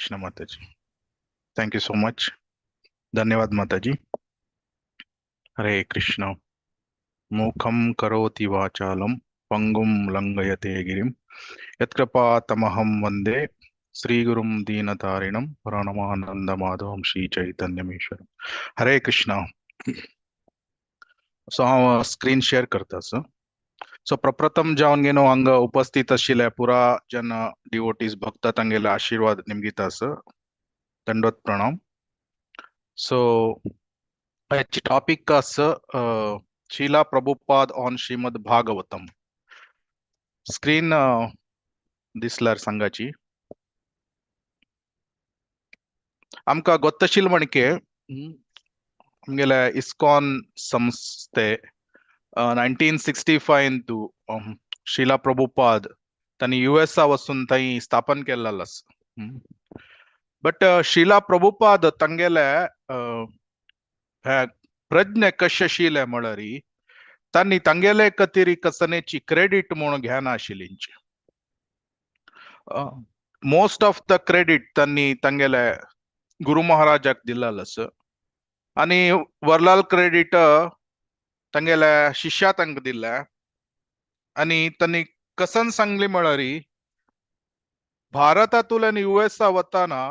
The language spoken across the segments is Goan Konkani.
Krishna Mataji. Thank you so much. धन्यवाद माताजी. हरे कृष्ण. मूकं करोति वाचालं पंगुं लंघयते गिरिं यत्कृपा तमहं वंदे श्रीगुरुं दीनतारिणं प्रणमानंदमाधवं श्री चैतन्यमेश्वरम. हरे कृष्ण. सो हांव स्क्रीन शेअर करता सर. सो प्रप्रथम जावन गेनो हांगा उपस्थित आशिल्ले पुरा जन डिवोटीज भक्त तांगेले आशीर्वाद निमगिता सर. दंडवत प्रणाम. सो टॉपिक आसा Srila Prabhupada on Srimad Bhagavatam. Screen दिसल्यार सांगाची. आमकां गोत्तशील म्हणके आमगेले इस्कॉन संस्थे 1965 तू श्रीला प्रभुपाद तांणी युएसा वचून थंय स्थापन केल्लें आसा. बट श्रीला प्रभुपाद तांगेले प्रज्ञ कशे आशिल्ले म्हळ्यार तांणी तांगेले खातीर कसनेची क्रेडीट म्हणून घेनाशिल्ली. मोस्ट ऑफ the credit तांणी तांगेले गुरु महाराजाक दिल्लें आसा आनी वरलाल क्रेडीट तांगेल्या शिष्या तांकां दिल्लें. आनी तांणी कसन सांगली म्हळ्यार भारतांतल्यान युएसा वतना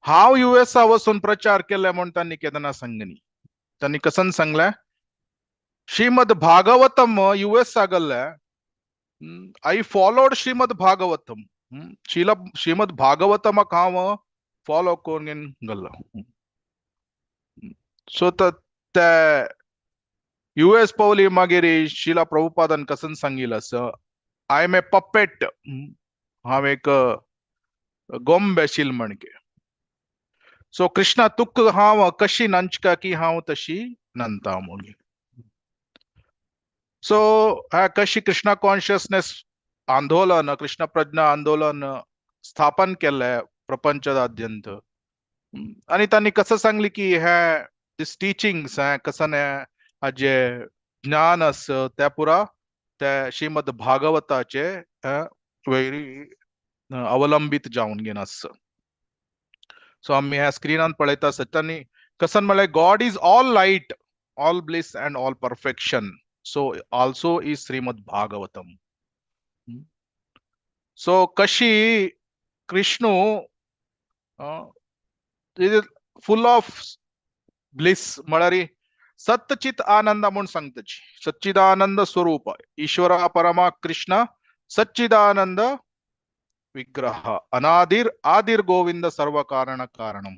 हांव युएसा वचून प्रचार केले म्हूण तांणी केन्ना सांगनी. तांणी कसन सांगलें श्रीमद भागवतम युएसा गेल्ले, I followed Shrimad Bhagavatam, Shrimad भागवतमाक हांव फॉलो करून गेल्लो. सो ते युएस पावली मागीर शिला प्रभुपादान कसन सांगिल्लें आसा, I M A puppet, हांव एक गोंबे आशिल्लें म्हणके. सो कृष्णा तुक हांव कशी नांचका की हांव तशी नंता म्हणून. सो ह्या कशी कृष्णा कॉन्शियसनेस आंदोलन, कृष्ण प्रज्ञा आंदोलन स्थापन केल्लें प्रपंचदाद्यंत. आनी तांणी कसं सांगली की हे दीस टिचिंग्स हें कसन हाजे ज्ञान आसा त्या पुरा त्या श्रीमद भागवताचे वयरी अवलंबीत जावन घेन आसा. सो आमी ह्या स्क्रिनान पळयता आसत तांणी कसन म्हळ्यार God is all light, all bliss and all perfection, so also is Srimad Bhagavatam. So कशी कृष्णू फुल ऑफ ब्लिस म्हळ्यार सत्यचित आनंद म्हूण सांगताची. सच्चिदानंद स्वरूप ईश्वरा परमा कृष्ण सच्चिदानंद विग्रह अनादिर आदिर गोविंद सर्व कारण कारणम.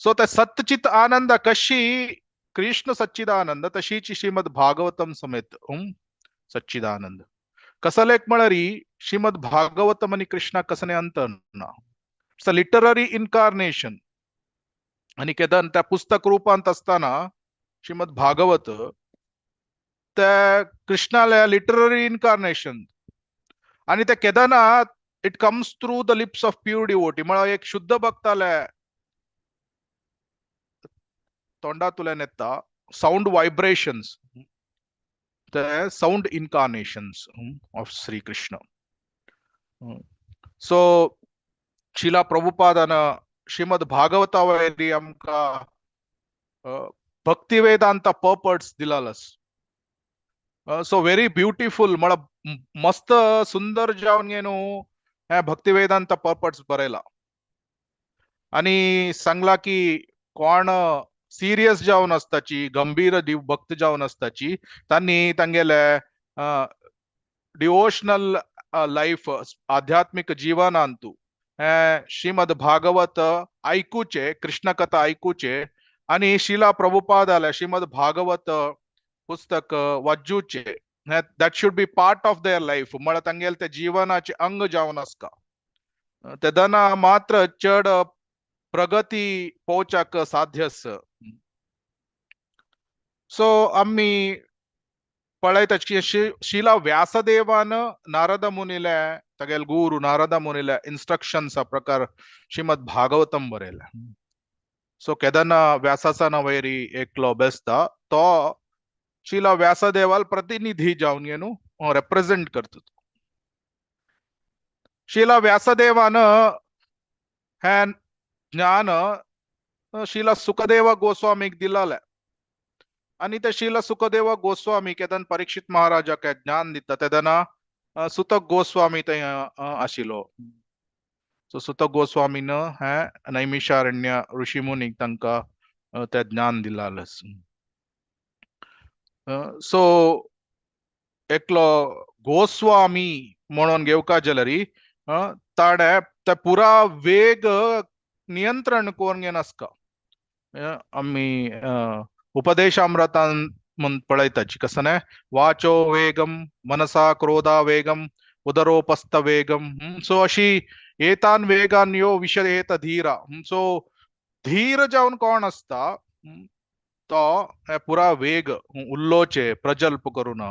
सो ते सत्यचित आनंद कशी कृष्ण सच्चिदानंद तशीची श्रीमद भागवतम समेत सच्चिदानंद. कसलेक म्हळ्यार श्रीमद भागवतम आनी कृष्णा कसने अंतर ना, it's a literary incarnation. आनी केदन त्या पुस्तक रूपांत असताना श्रीमद भागवत त्या कृष्णाल्या लिटररी इन्कार्नेशन. आनी त्या केदना it comes through the lips of pure devotee, म्हळ्यार एक शुद्ध भक्ताल्या तोंडांतल्यान येता साउंड वायब्रेशन्स, ते sound incarnations of Shri Krishna. So Srila प्रभुपादान श्रीमद भागवता वयली आमकां भक्तिवेदांत पर्पर्ट्स दिलालस. सो व्हेरी ब्युटिफूल, म्हळ्यार मस्त सुंदर जावन न्हू हें भक्तिवेदांत पर्पर्ट्स बरयला. आनी सांगला की कोण सिरियस जावन आसताची, गंभीर भक्त जावन आसताची, तांणी तांगेले डिवोशनल लायफ आध्यात्मीक जिवनांतू हें श्रीमद भागवत आयकुचे, कृष्ण कथा आयकुचे आनी शिला प्रभुपादाले श्रीमद भागवत पुस्तक वाचूचे. That should be part of their life, म्हळ्यार तांगेले ते जिवनाचे अंग जावन आसता. तेदना मात्र चड प्रगती पोवच्याक साध्य आसा. सो आमी पळयता की शिला व्यासदेवान नारद मुनीले तागेले गुरू नारद मुनीले इन्स्ट्रक्शन्सा प्रकार श्रीमद भागवतम बरयलें. सो केदना व्यासाचा वयरी एकलो बेसता तो शिला व्यासदेवाल प्रतिनिधी जावन न्हू रेप्रेझेंट करता. शिला व्यासदेवान हें ज्ञान शिला सुखदेव गोस्वामीक दिलालें आनी ते शिला सुखदेव गोस्वामी केदन परीक्षित महाराजाक ज्ञान दिता तेदना सुतक गोस्वामी थंय आशिल्लो. सो सुतक गोस्वामीन हें नैमिषारण्य ऋषी मुनीक तांकां तें ज्ञान दिलालें. सो एकलो गोस्वामी म्हणून घेवका जाल्यार ताणें ते पुरा वेग नियंत्रण करून घेनासका. आमी उपदेशामृतान म्हूण पळयताची कसं न्हय, वाचो वेगम मनसा क्रोधा वेगम उदरोपस्थ वेगम. सो अशी एतान वेगान यो विशयेत धीरा. सो धीर जावन कोण आसता तो पुरा वेग उल्लोचे प्रजल्प करून.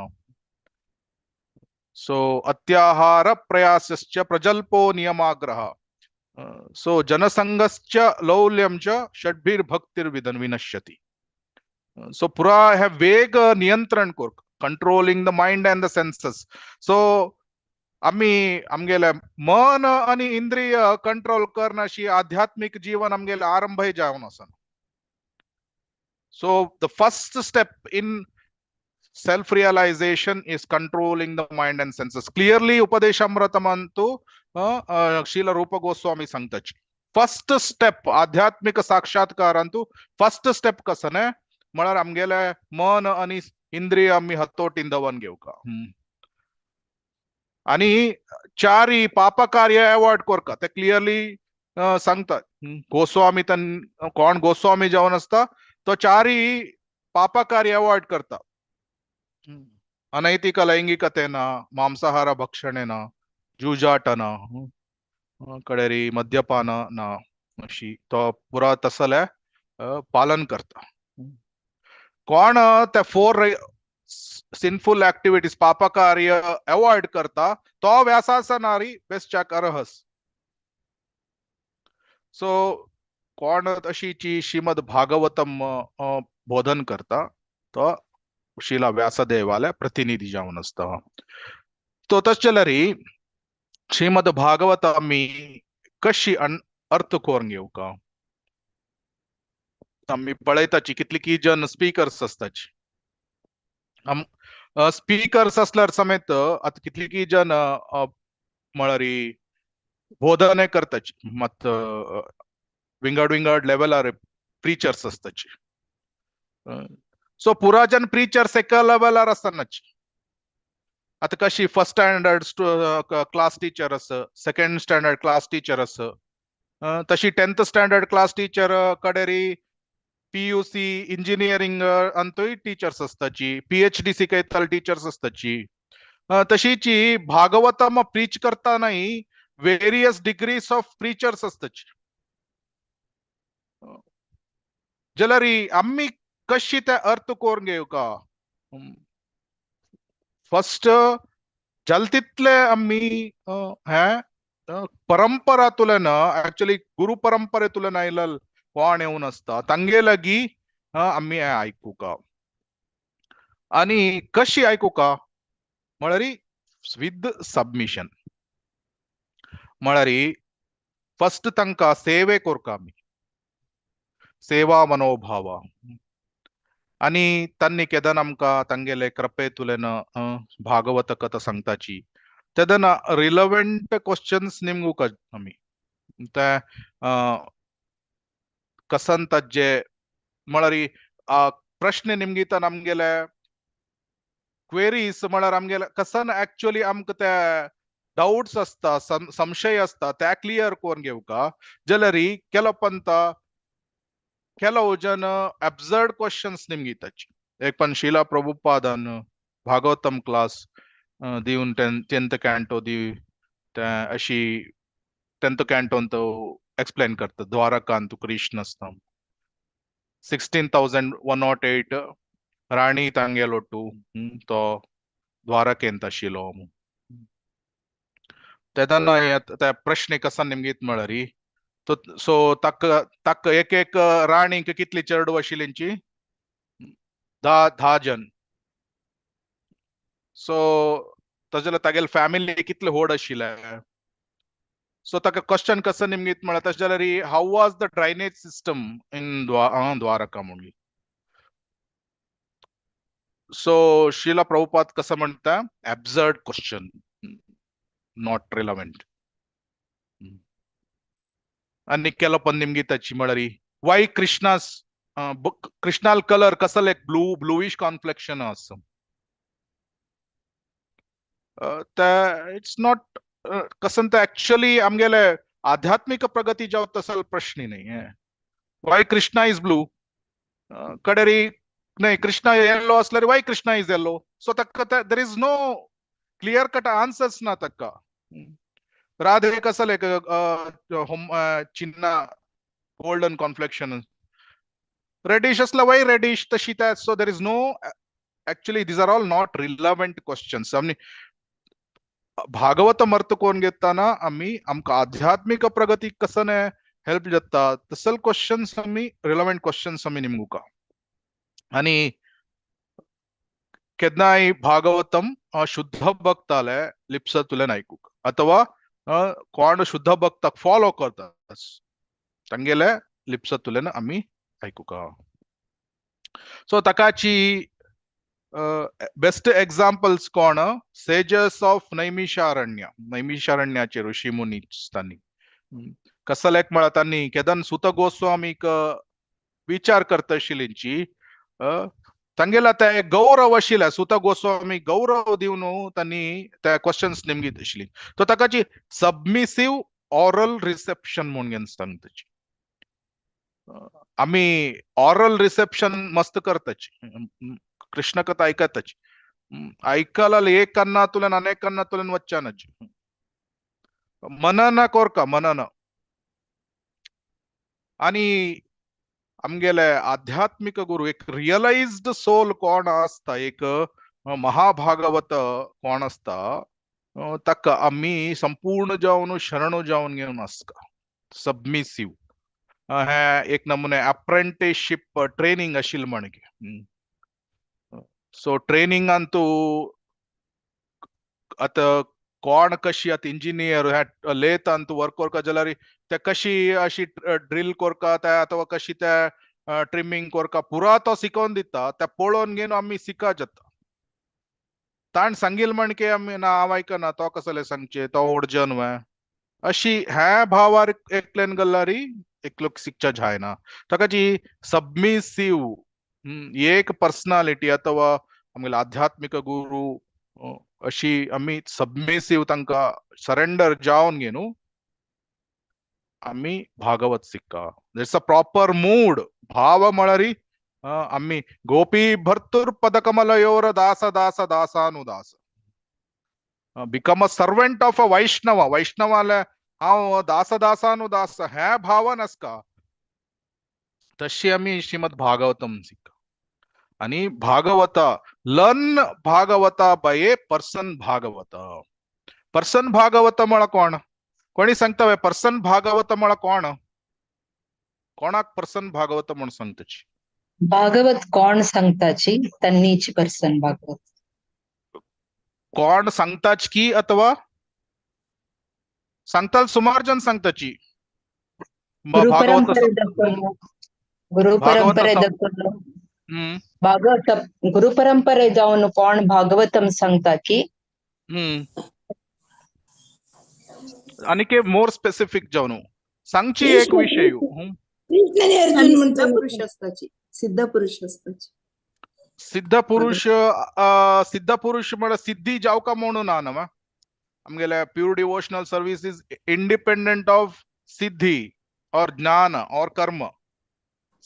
सो अत्याहार प्रयासश्च प्रजल्पो नियमाग्रह. सो जनसंगश्च लौल्यम च षड्भिर्भक्तिर्विधन विनश्यति. सो पुरा हे वेग नियंत्रण कर, controlling the mind and the senses. So आमी आमगेले मन आनी इंद्रिय कंट्रोल करनाशी आध्यात्मिक जीवन आमगेले आरंभय जावन आसना. So the first step in self realization is controlling the mind and senses. Clearly उपदेशामृतमंतु Srila Rupa Goswami सांगताची फर्स्ट स्टेप आध्यात्मिक साक्षात्कारांतु फर्स्ट स्टेप कसं न्हय म्हळ्यार आमगेले मन आनी इंद्रिय आमी हतोटीन दवन घेवका आनी चारी पापकार्य अवॉइड करका. ते क्लियरली सांगतात गोस्वामी. कोण गोस्वामी जावन आसता तो चारी पापकार्य अवॉइड करता. अनैतिक लैंगिकतेन, मांसाहार भक्षणेन, जुजाटन कडेरी मद्यपान ना अशी तो पुरा तसले पालन करता. कोण ते 4 सिनफुल ऍक्टिव्हिटीज पापकार्य अवॉइड करता तो व्यासासनारी बेस्चाक अर्हस. सो कोण अशीची श्रीमद भागवतम बोधन करता तो शिला व्यासदेवाले प्रतिनिधी जावन आसता. तो तशें जाल्यार श्रीमद भागवत आमी कशी अर्थ करून घेवका? आमी पळयताची कितली जन स्पीकर्स आसताची. स्पीकर्स असल्यार समेत आतां कितली जन म्हळ्यार बोधने करताची, मत विंगड विंगड लेवलार प्रिचर्स आसताची. सो पुरा जन प्रिचर्स एका लेवलार आसनाची. आतां कशी फर्स्ट स्टँडर्ड क्लास टिचर आस, सेकंड स्टँडर्ड क्लास टिचर आस, तशी 10th standard class teacher कडेरी PUC engineering अंतूय टीचर्स आसताची, PhD शिकयताले टीचर्स आसताची. तशीची भागवतम प्रीच करतानाय वेरियस डिग्रीज ऑफ प्रिचर्स आसताची. जाल्यार आमी कशी ते अर्थ करून घेवका? फर्स्ट जाल तितले आमी हें परंपरा तुलन एक्चुअली गुरु परंपरेतुल्यान आयिल्लो कोण येवन आसता तांगे लागीं आमी हें आयकुका. आनी कशी आयकुका म्हळ्यार विथ सबमिशन. म्हळ्यार फर्स्ट तांकां सेवे करका आमी, सेवा मनोभाव. आनी तांणी केदन आमकां तांगेले कृपेंतुल्यान भागवत कथा सांगताची तेदना रिलवंट क्वेश्चन्स निमगुका आमी. ते कसन ताजे म्हळ्यार प्रश्न निमगिता आमगेले क्वेरीज म्हळ्यार आमगेले कसन एक्चुअली आमकां ते डाउट्स आसता, संशय आसता ते क्लियर करून घेवका. जाल्यार केलो पंत ಕೆಲವು ಜನ ಅಬ್ಸರ್ಡ್ ಕ್ವಶನ್ಸ್ ನಿಮ್ಗೆ. एक पण शिला प्रभुपादान भागवतम क्लास दिवन 10th canto दी अशी 10th canton तो एक्सप्लेन करता. द्वारकांत कृष्ण आसता 16,108 राणी तांगेलोटू तो द्वारकेंत आशिल्लो. तेन्ना त्या प्रश्न कसा निमगीत म्हळ्यार सो ताका ताका एक एक राणीक कितली चेडू आशिल्ली? 10 जन. सो ताजे तागेले फॅमिली कितले व्हड आशिल्ले. सो ताका क्वेश्चन कसं निमगीत म्हळ्यार तशें जाल्यार how was the drainage system in Dwarka म्हणली. सो श्रीला प्रभुपाद कसं म्हणता, ॲब्सर्ड क्वेश्चन, not relevant. आणि केलो पण निमगीताची म्हळ्यार वाय कृष्णास कृष्णाल कलर कसं एक ब्लू ब्लूइश कॉन्फ्लेक्शन असं, it's not कसं ते ऍक्च्युअली आमगेले आध्यात्मिक प्रगती जाव तसल प्रश्न नाही. वाय कृष्णा is blue कडेरी नाही, कृष्णा येल्लो असल्यार why Krishna is yellow. So ताका there is no clear cut answers ना ताका. राधे कसले चिन्ना गोल्डन कॉन्फ्लेक्शन, रेडिश असला वाय रेडिश तशी त्या. So there is no actually these are all not relevant questions. आम्ही भागवत मर्त कोण घेताना आम्ही आमकां आध्यात्मिक प्रगती कसं हेल्प जाता तसल क्वेश्चन्स आमी रिलेव्हंट क्वेश्चन्स आमी निमगुका. आणि केन्नाय भागवतम शुद्ध भक्ताले लिप्सतुल्यान आयकूंक अथवा कोण शुद्ध भक्ताक फॉलो करता तांगेले लिप्सतुल्यान आमी आयकुका. सो ताकाची बेस्ट एक्झाम्पल्स कोण, सेजस ऑफ नैमिषारण्य, नैमिषारण्याचे ऋषी मुनी तांणी कसलेक म्हळ्यार तांणी केदन सुत गोस्वामीक विचार करता आशिल्ली तांगेला ते गौरव आशिल्ले, सुत गोस्वामी गौरव दिवन तांणी त्या क्वेश्चन्स निमगीत आशिल्ली. तो ताकाची सबमिसिव्ह ऑरल रिसेप्शन म्हणून सांगता. आमी ऑरल रिसेप्शन मस्त करताची, कृष्ण कथा ऐकताची, ऐकला एक कन्नातुल्यान अनेक कन्नातुल्यान वच्चानाची, मनन कोरका मनन. आणि आमगेले आध्यात्मिक गुरु एक रियलाइज्ड सोल कोण आसता, एक महाभागवत कोण आसता ताका आमी संपूर्ण जावन शरणो जावन घेवन आसता, सबमिसिव्ह. हे एक नमुने अप्रेंटिसशीप ट्रेनिंग आशिल्लें म्हणगे. सो ट्रेनिंगान तूं आतां कोण कशी आतां इंजिनियर ह्या लेतान तूं वर्क करता जाल्यार ते कशी अशी ड्रील करता त्या अथवा कशी त्या ट्रिमींग करता पुरा तो शिकोवन दिता, त्या पळोवन घेवन आमी शिका जाता. ताण सांगील म्हणके आमी ना हांव आयकना, तो कसले सांगचे, तो ओडजन वे अशी ह्या भावार एकल्यान गल्लारी एकलोक शिकच्या जायना. ताका जी सबमिसिव्ह एक पर्सनालिटी अथवा आमगेले आध्यात्मिक गुरु अशी आमी सबमिसिव्ह तांकां सरेंडर जावन घेवन आमी भागवत शिक्का. It's a proper mood. भाव म्हळ्यार आमी गोपी भर्तुर पदकमलयोर दास दास दासानुदास, become a servant of a Vaishnava. वैष्णवाले हांव दास दासानुदास ह्या भावान आसका, तशी आमी श्रीमद भागवतम शिक्का. आणि Bhagavata learn Bhagavata by a person Bhagavata. Person Bhagavata म्हळ्यार कोण, कोणी सांगता पर्सन भागवत म्हळ्यार कोण, कोणाक पर्सन भागवत म्हूण सांगताची? भागवत कोण सांगताची तन्नीची पर्सन भागवत कोण सांगताच की अथवा सांगताल सुमार जन सांगताची. गुरु परंपरे भागवत गुरु परंपरे जावन कोण भागवतम सांगता की आणि के मोर स्पेसिफिक जावन सांगची एक विषय. सिद्ध पुरुष असताची, सिद्ध पुरुष असताची, सिद्ध पुरुष, सिद्ध पुरुष म्हळ्यार सिद्धी जावका म्हणून ना न्हू. आमगेले pure devotional service is independent of siddhi और ज्ञान और कर्म.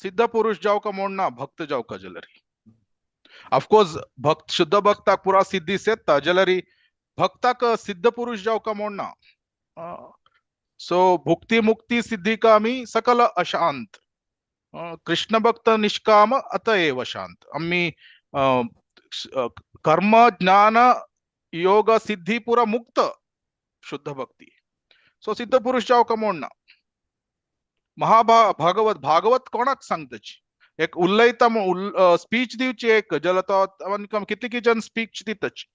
सिद्ध पुरुष जावका म्हूण ना, भक्त जावका जाल्यार ऑफकोर्स भक्त शुद्ध भक्ताक पुरा सिद्धी सेत्ता जाल्यार भक्ताक सिद्ध पुरुष जावका म्हूण ना. सो भुक्ती मुक्ती सिद्धी का आमी सकल अशांत, कृष्ण भक्त निष्काम अतएव शांत. आमी कर्म ज्ञान योग सिद्धी पुरा मुक्त शुद्ध भक्ती. सो सिद्ध पुरुष जावका म्हूण ना. महाभागवत भागवत कोणाक सांगताची, एक उलयता स्पीच दिवची एक जाल्यार तो कितली जन स्पीच दिताची,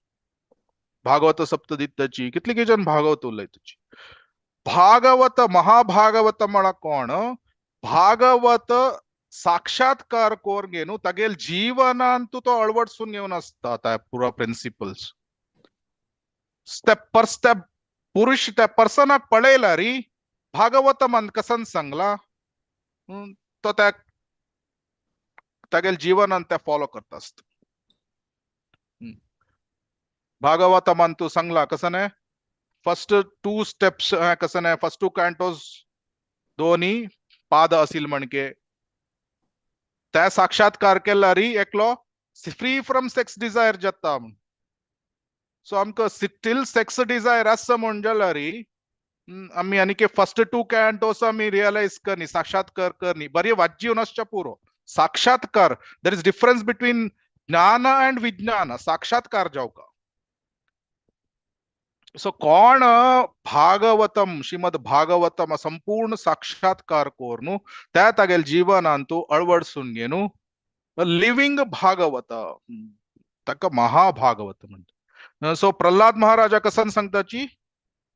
भागवत सप्त दिताची, कितली जन भागवत उलयताची. भागवत महाभागवत म्हळ्यार कोण? भागवत साक्षात्कार कोर घेवन तागेल जीवनांतु तो अळवडसून घेवन आसता त्या पुरा प्रिन्सिपल्स स्टेप पर स्टेप. पुरुष त्या पर्सनाक पळयला री भागवतमान कसन सांगला तो त्या तागेल जीवनान त्या फॉलो करता आसता. भागवतमान तू सांगला कसं नाही, फर्स्ट टू स्टेप्स कसं नाही, फर्स्ट टू कॅन्टोज दोन्ही पाद असील म्हणके त्या साक्षात्कार केला री एकलो फ्री फ्रॉम सेक्स डिझायर जाता. सो आमकां स्टील सेक्स डिझायर आसा म्हण जाल्यार री आमी आनीक फर्स्ट टू कॅन्टोस आमी रियलायज करनी, साक्षात्कार करनी, बरी वाज्जीवन आसच्या पुरो. साक्षात्कार, there is difference between ज्ञान अँड विज्ञान. साक्षात्कार जावका. सो कोण भागवतम, श्रीमद भागवतम संपूर्ण साक्षात्कार कोरनु त्या तागेल जीवनांतु अळवडसून घेनु लिव्हिंग भागवत, ताका महाभागवत म्हणटा. सो प्रल्हाद महाराजा कसन सांगताची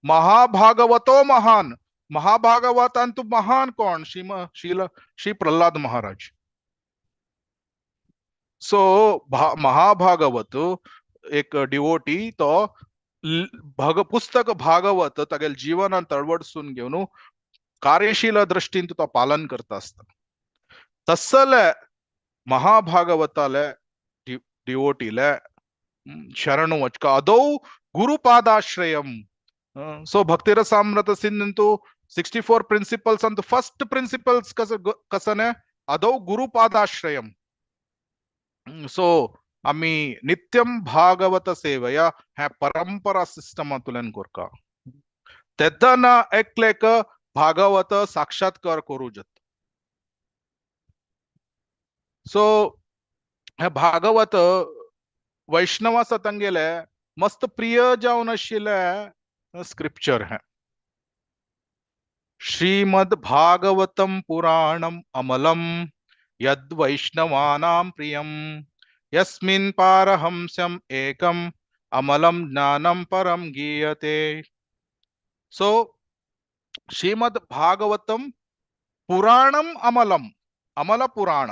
महाभागवतो महान. महाभागवतांतु महान कोण? श्रीम श्री प्रल्हाद महाराज. सो महाभागवत एक डिवोटी तो पुस्तक भागवत तागेल जीवनांत अळवडसून घेवन कार्यशील दृष्टीन तो पालन करता आसता. तसले महाभागवताले डिवोटीले शरणु वचका अदौ गुरुपादाश्रयम. सो भक्तिरसामृत सिंधु 64 प्रिन्सिपल्स अंत फर्स्ट प्रिन्सिपल्स कस कसने अदौ गुरुपादाश्रयम. सो आमी नित्यम भागवत सेवया ह्या परंपरा सिस्टमांतल्यान करका तेन्ना एकलेक भागवत साक्षात्कार करू जाता. सो हे भागवत वैष्णव आसा तांगेले मस्त प्रिय जावन आशिल्ले स्क्रिप्चर हें. श्रीमद भागवतम पुराणम अमलम यद् वैष्णवानां प्रियं यस्मिन् पारहंस्यम एकम अमलम ज्ञानम परम गीयते. सो श्रीमद भागवतम पुराणम अमलम, अमल पुराण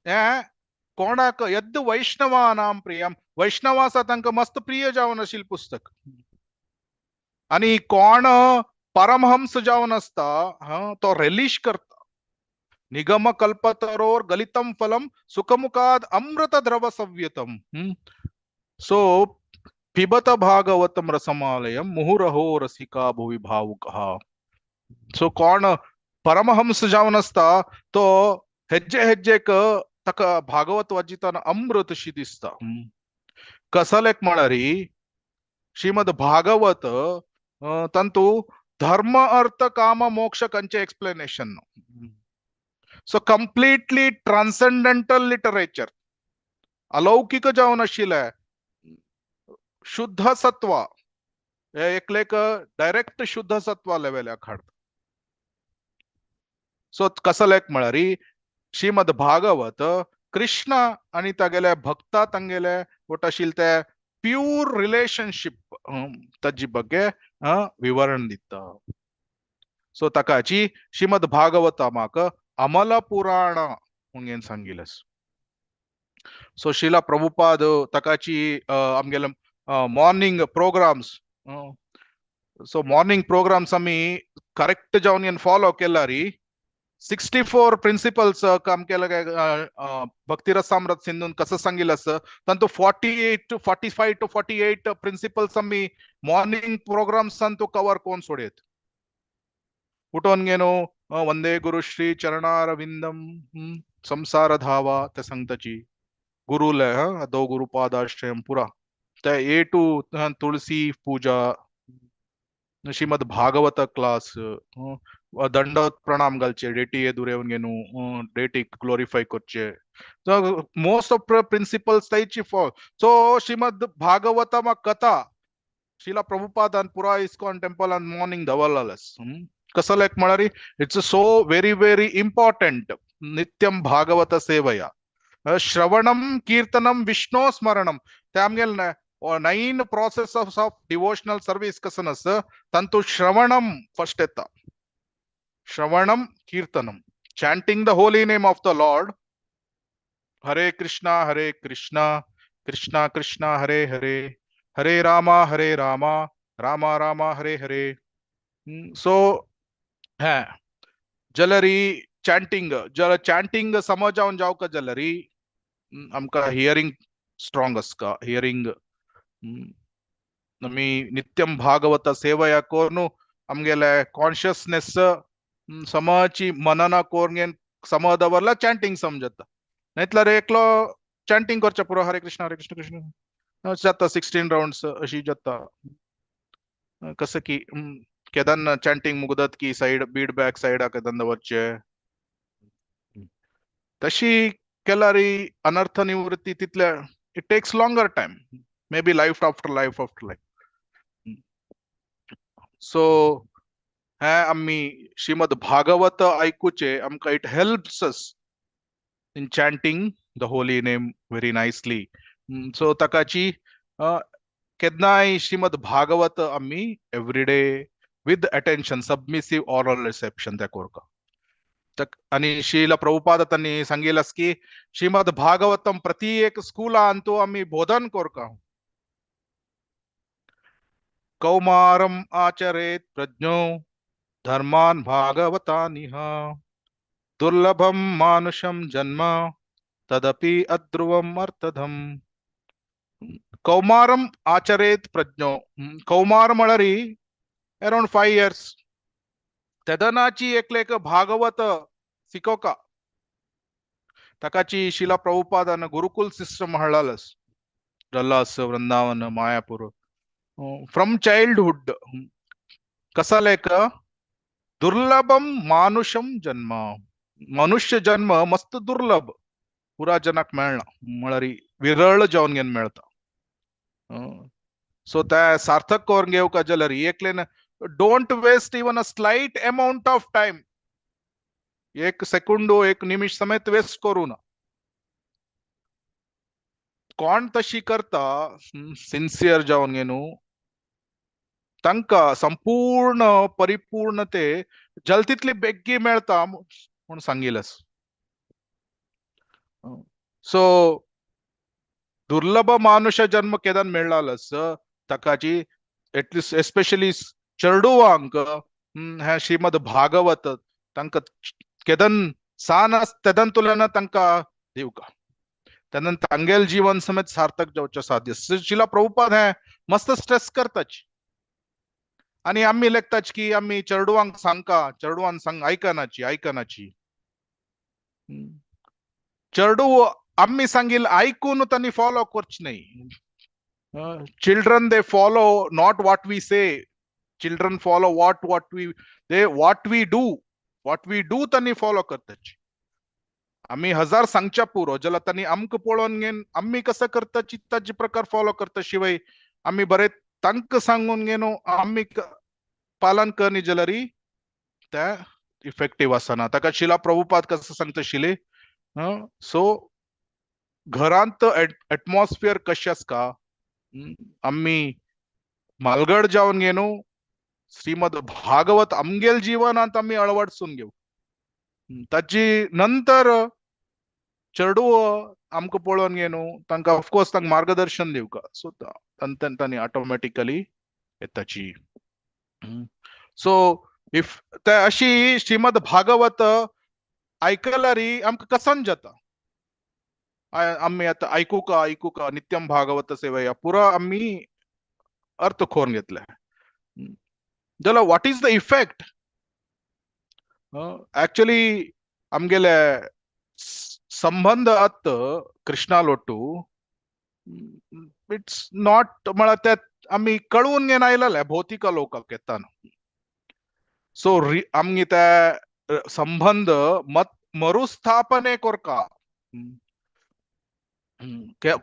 हें कोणाक यद् वैष्णवानां प्रियम, वैष्णव आसा तांकां मस्त प्रिय जावन आशिल्लें पुस्तक. आनी कोण परमहंस जावन आसता तो रेलिश करता. निगम कल्पतरोर गलितम फलम सुखमुखाद अमृत द्रव संयुतम. सो पिबत भागवतम रसमालयम मुहुरहो रसिका भुवि भावुकः. सो कोण परमहंस जावन आसता तो हेज्जे हेज्जेक ताका भागवत वाचिताना अमृत शी दिसता. कसलेक म्हळ्यार श्रीमद भागवत तांतू धर्म अर्थ काम मोक्ष कंचे explanation. So completely transcendental literature, अलौकिक जावन आशिल्लें शुद्ध सत्व, हे एकलेक डायरेक्ट शुद्ध सत्व लेवलाक हाडटा. सो कसलेक म्हळ्यार श्रीमद भागवत कृष्ण आनी तागेले भक्ता तांगेले वट आशिल्ले ते प्यूर रिलेशनशीप ताजी ಬಗ್ಗೆ विवरण दिता. सो ताकाची श्रीमद भागवतमाक अमल पुराण म्हणून सांगिल्लें. सो श्रीला प्रभुपाद ताकाची आमगेले morning programs, so morning programs आमी करेक्ट जावन फॉलो केल्यार 64 प्रिन्सिपल्स काम केलं काय भक्तिरसामृत सिंधून कसं सांगितलं असं तांतू 48 to 45 to 48 principles आमी मॉर्निंग प्रोग्राम्स तो कवर कोण सोडयत. उठोन घेनो वंदे गुरु श्री चरणारविंदम संसार धावा ते सांगताची गुरुले दो गुरुपादाश्रयम पुरा ते ए टू तुळसी पूजा, श्रीमद भागवत क्लास, दंडवत प्रणाम घालचे, डेटी एदुर घेनु डेटी ग्लोरिफाय करचे, मोस्ट ऑफ प्रिन्सिपल्स ताईची फॉल. सो श्रीमद भागवतमा कथा श्रीला प्रभुपादान पुरा इस्कॉन टेम्पलान मॉर्निंग दवरलेलेस. कसलेक म्हळ्यार it's so very very important. नित्यम भागवत सेवया श्रवणम कीर्तनम विष्णो स्मरणम ते आमगेले 9 process of devotional service कसन आसा तांतू श्रवणम फर्स्ट येता. श्रवणम कीर्तनम, chanting the holy name of the Lord. Hare Krishna Hare Krishna Krishna Krishna Hare Hare, Hare Rama Hare Rama Rama Rama Hare Hare. So हे जलरी चॅन्टिंग, जल चॅन्टिंग समजावन जावका जलरी आमकां हियरींग स्ट्रॉंग आसता. हियरींग आमी नित्यम भागवत सेवया कोरून आमगेले कॉन्शियसनेस समाची मनना कोरून सम दवरला चॅन्टिंग समजता. नाहीतल्यार एकलो चॅन्टिंग करचें पुरो, हरे कृष्ण हरे कृष्ण कृष्ण जाता, 16 राउंड्स अशी जाता. कसं की केदन चॅन्टिंग मुगदत की सायड बीड बॅक सायडाक केदन दवरचे, तशी केल्यार अनर्थ निवृत्ती तितल्या it takes longer time, may be life after life after life. So हे आमी श्रीमद भागवत आयकुचे आमकां it helps us in chanting the holy name very nicely. So ताकाची केन्नाय श्रीमद भागवत आमी everyday with attention, submissive oral reception त्या कोरका. आनी श्रील प्रभुपाद तांणी सांगिल्लें की श्रीमद भागवतम प्रति एक स्कुलांतु आमी बोधन कोरका. कौमारम आचरेत प्रज्ञो धर्मान भागवतानिह दुर्लभम मानुषम जन्म तदपि अध्रुवम अर्थधम. कौमारम आचरेत प्रज्ञो, कौमार म्हळ्यार अराउंड 5 इयर्स. तेदनाची एकलेक भागवत शिकोका ताकाची शिला प्रभुपादान गुरुकुल सिस्टम म्हणलालस Dallas Vrindavan Mayapur from childhood. कसालेक दुर्लभम मानुषम जन्म, मनुष्य जन्म मस्त दुर्लभ, पुरा जनाक मेळना, म्हळ्यार विरळ जावन घेवन मेळता. सो त्या सार्थक करून घेवका जाल्यार एकलेन don't waste even a slight amount of time, एक सेकंडो एक निमिष समेत वेस्ट करू ना. कोण तशी करता सिन्सियर जावन घेवन तांकां संपूर्ण परिपूर्ण ते जलतीतली बेग्गी मेळता म्हूण सांगिल्लें. सो दुर्लभ मानुष जन्म केदन मेळ्ळालस ताकाची एटलिस्ट एस्पेशली चेडुवांक हे श्रीमद भागवत तांकां केदन सान आस तेदन तुलना तांकां दिवका, तेन्ना तांगेल जीवन समेत सार्थक जावचें साध्य. शिला प्रभुपाद हे मस्त स्ट्रेस करताच आनी आमी लेखताच की आमी चेडवांक सांगका, चेडवान सांग आयकनाची आयकनाची. चेडू आमी सांगील आयकून तांणी फॉलो करचे न्हय. Children they follow not what we say, children follow what we they what we do, what we do तांणी फॉलो करताच. आमी हजार सांगच्या पुरो जाल्यार तांणी आमकां पळोवन घेवन आमी कसं करता चित्ताचे प्रकार फॉलो करता. शिवाय आमी बरें तांकां सांगून घेवन आमी पालन करनी जाल्यार ते इफेक्टीव आसना. ताका शिला प्रभुपाद कसं सांगता शिले, सो घरांत एटमॉस्फियर कशें आसता, आमी मालगड जावन घेवन श्रीमद भागवत आमगेल जीवनांत आमी अळवडसून घेवं. ताची नंतर चेडू आमकां पळोवन घेवन तांकां ऑफकोर्स तांकां मार्गदर्शन दिवका. सो तांणी ऑटोमॅटिकली येताची. सो if ते अशी श्रीमद भागवत आयकल्यार आमकां कसन जाता, आमी आतां आयकुका आयकुका नित्यम भागवत सेवया पुरा आमी अर्थ खोवन घेतले जाल्यार what is the effect? Actually आमगेले संबंध आत कृष्णा लोटू it's not म्हळ्यार ते आमी कळून घेवन आयलेले भौतिक लोकाक येताना. सो आमगे ते संबंध मत मरुस्थापने कोरका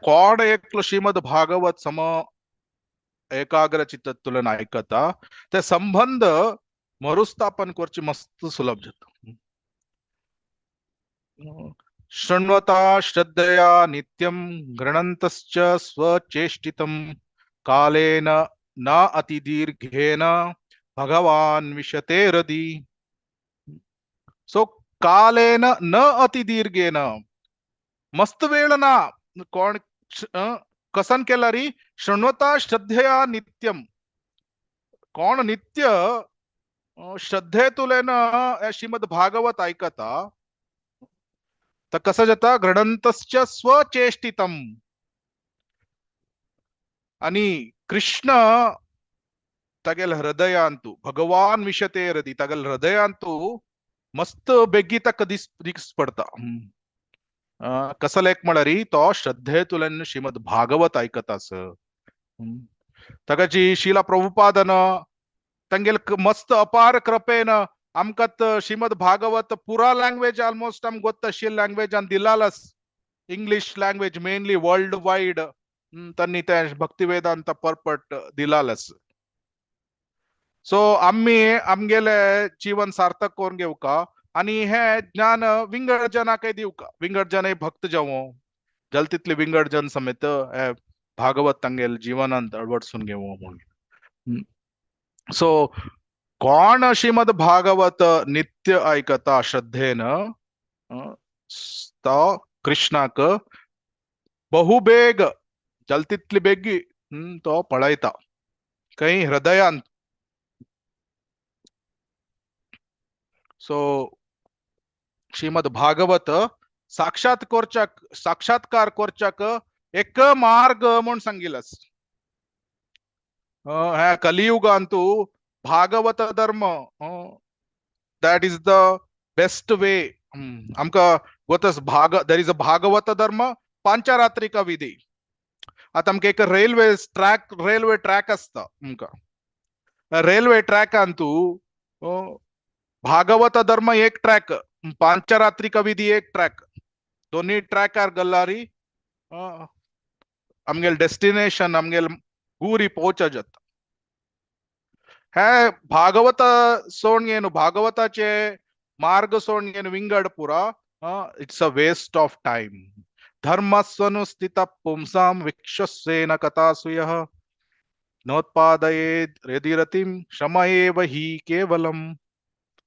कोण एकलो श्रीमद भागवत सम एकाग्र चित्ततुलन आयकता ते संबंध मरुस्थापन करची मस्त सुलभ जाता. शृण्वता श्रद्धया नित्यं गृणन्तश्च स्वचेष्टितं कालेन न अतिदीर्घेन भगवान विशते हृदि. सो कालेन न अतिदीर्घेन, मस्त वेळ ना. कोण कसन केला री? शृण्वता श्रद्धया नित्यम. कोण नित्य श्रद्धेतुलेन श्रीमद भागवत ऐकता तर कसं जाता? गृणंतश्च स्वचेष्टितम. आणि कृष्ण तागेल हृदयांतु, भगवान विशते हृदय, तागेल हृदयांतु मस्त बेगी ताका दिस पडता. कसं लेख म्हळ्यार तो श्रद्धेतुल्यान श्रीमद भागवत ऐकत आस. ताका जी शिला प्रभुपादन तांगेल मस्त अपार कृपेन आमकां श्रीमद भागवत पुरा लँग्वेज ऑलमोस्ट आमकां गोत्त आशिल्ली लँग्वेजान दिलालस. English language mainly world wide त्यांनी त्या भक्तिवेदांत परपट दिलालस. सो आम्ही आमगेले जीवन सार्थक करून घेवका आणि हे ज्ञान विंगड जनाकय दिवका. विंगड जन भक्त जावं जल तितले विंगड जन समेत हे भागवत तांगेल जीवनांत अळवडसून घेवं म्हणून. सो कोण श्रीमद भागवत नित्य ऐकता श्रद्धेन तो कृष्णाक बहुबेग जल तितली बेगी तो पळयता काही हृदयांत. सो श्रीमद भागवत साक्षात कोरचाक, साक्षात्कार कोरचाक एक मार्ग म्हूण सांगिलस. ह्या कलियुगांतु भागवत धर्म that is the best way. आमकां गोतस भाग there is a Bhagavata धर्म पांचरात्रिका विधी. आतां आमकां एक रेल्वे ट्रॅक आसता. आमकां रेल्वे ट्रॅकांतु भागवत धर्म एक ट्रॅक, पांचरात्रिका विधी एक ट्रॅक. दोन्ही ट्रॅकार गल्लारी आमगेल डेस्टिनेशन आमगेल गुरी पोहोच जाता. हे भागवत सोडून घेवन भागवताचे मार्ग सोडून घेवन विंगड पुरा it's a waste of time. धर्मस्वनुस्थित पुंसां विक्षस्वेन कथासु यः नोत्पादयेत् हृदिरतिं श्रम एव हि केवलम.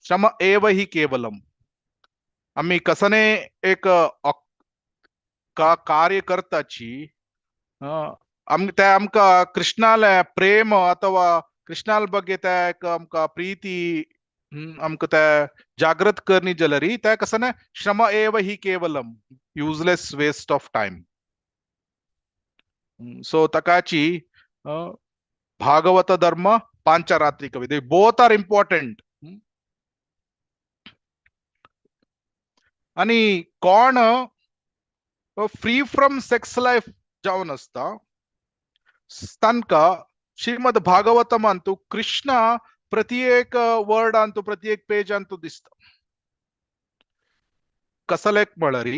श्रम एव हि केवलम. आम्ही कसने एक कार्य करताची ते आमकां कृष्णाले प्रेम अथवा कृष्णाल ಬಗ್ಗೆ ते एक आमकां प्रीती आमकां ते जागृत करणी जाल्यार ते कसने श्रम एव हि केवलम, useless waste of time. So ताकाची Bhagwat धर्म पांचरात्रिक विधी बोथ are important. आणि कोण फ्री फ्रॉम सेक्स लायफ जावन आसता तांकां श्रीमद भागवतमांतु कृष्ण प्रति एक वर्ड अंतु प्रति एक पेज अंतु दिसता. कसलेक म्हळ्यार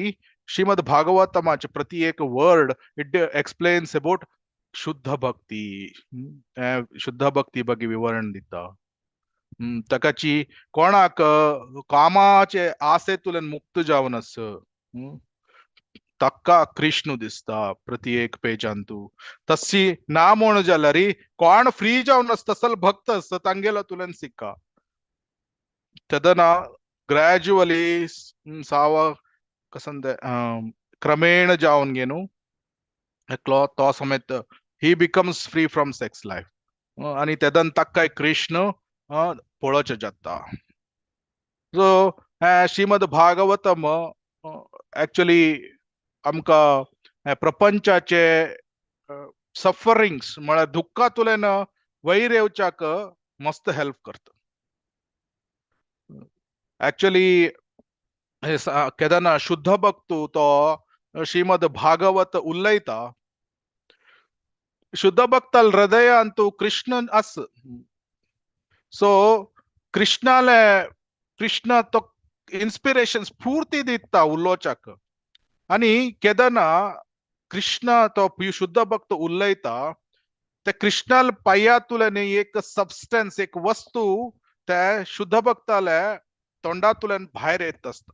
श्रीमद भागवतमाचे प्रति एक वर्ड it explains about शुद्ध भक्ती. शुद्ध भक्ती ಬಗ್ಗೆ विवरण दिता. ताकाची कोणाक कामाचे आसेतुल्यान मुक्त जावन आस ताका कृष्ण दिसता प्रति एक पेजांतु. तशी ना म्हण जाल्यार कोण फ्री जावन आसता तसल भक्त आसता तांगेलो तुल्यान सिक्का. तेदना ग्रॅज्युअली साव कसं क्रमेण जावन घेनु एकलो तो समेत he becomes free from sex life आनी तेदन ताकाय कृष्ण पळोवचें जाता. सो श्रीमद भागवतम एक्चुअली आमकां प्रपंचाचे सफरिंग्स म्हळ्यार दुख्खांतल्यान वयर येवच्याक मस्त हेल्प करता. एक्चुअली केदना शुद्ध भक्तू तो श्रीमद भागवत उलयता. शुद्ध भक्ताल हृदयांतु कृष्ण आस. सो कृष्णाले कृष्ण तो इन्स्पिरेशन स्फूर्ती दिता उलोवच्याक. आनी केदना कृष्ण तो शुद्ध भक्त उलयता ते कृष्णाल पांयांतल्यान एक सबस्टन्स एक वस्तू ते शुद्ध भक्ताले तोंडांतल्यान भायर येत आसता.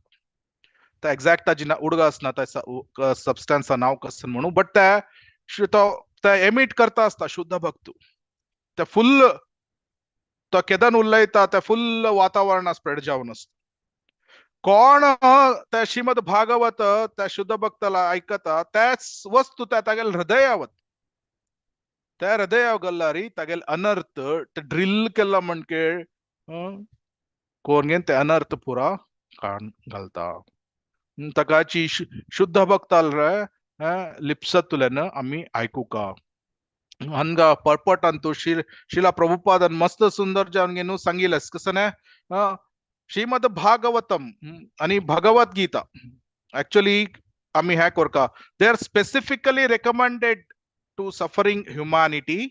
ते एक्झॅक्ट ताजी उडगास ना त्या सबस्टन्सा नांव कसं म्हणू बट ते तो ते एमिट करता आसता शुद्ध भक्त. ते फुल्ल तो केदन उलयता ते फुल्ल वातावरण स्प्रेड जावन आसता. कोण त्या श्रीमद भागवत त्या शुद्ध भक्ताला ऐकता त्याच वस्तू त्या तागेल हृदयावत, त्या हृदयाव गल्लारी तागेल अनर्थ ते ड्रिल केला म्हणके कोण ते अनर्थ पुरा काण घालता. ताकाची शुद्ध भक्ताल लिप्सतुल्यान आमी आयकुका. हंगा पर्पट अंतू शिला प्रभुपादन मस्त सुंदर जावन घेवन सांगिलें कसं न्ही श्रीमद भागवतम आणि भगवत गीता ऍक्च्युली आम्ही ह्या कोरका they are specifically recommended to suffering humanity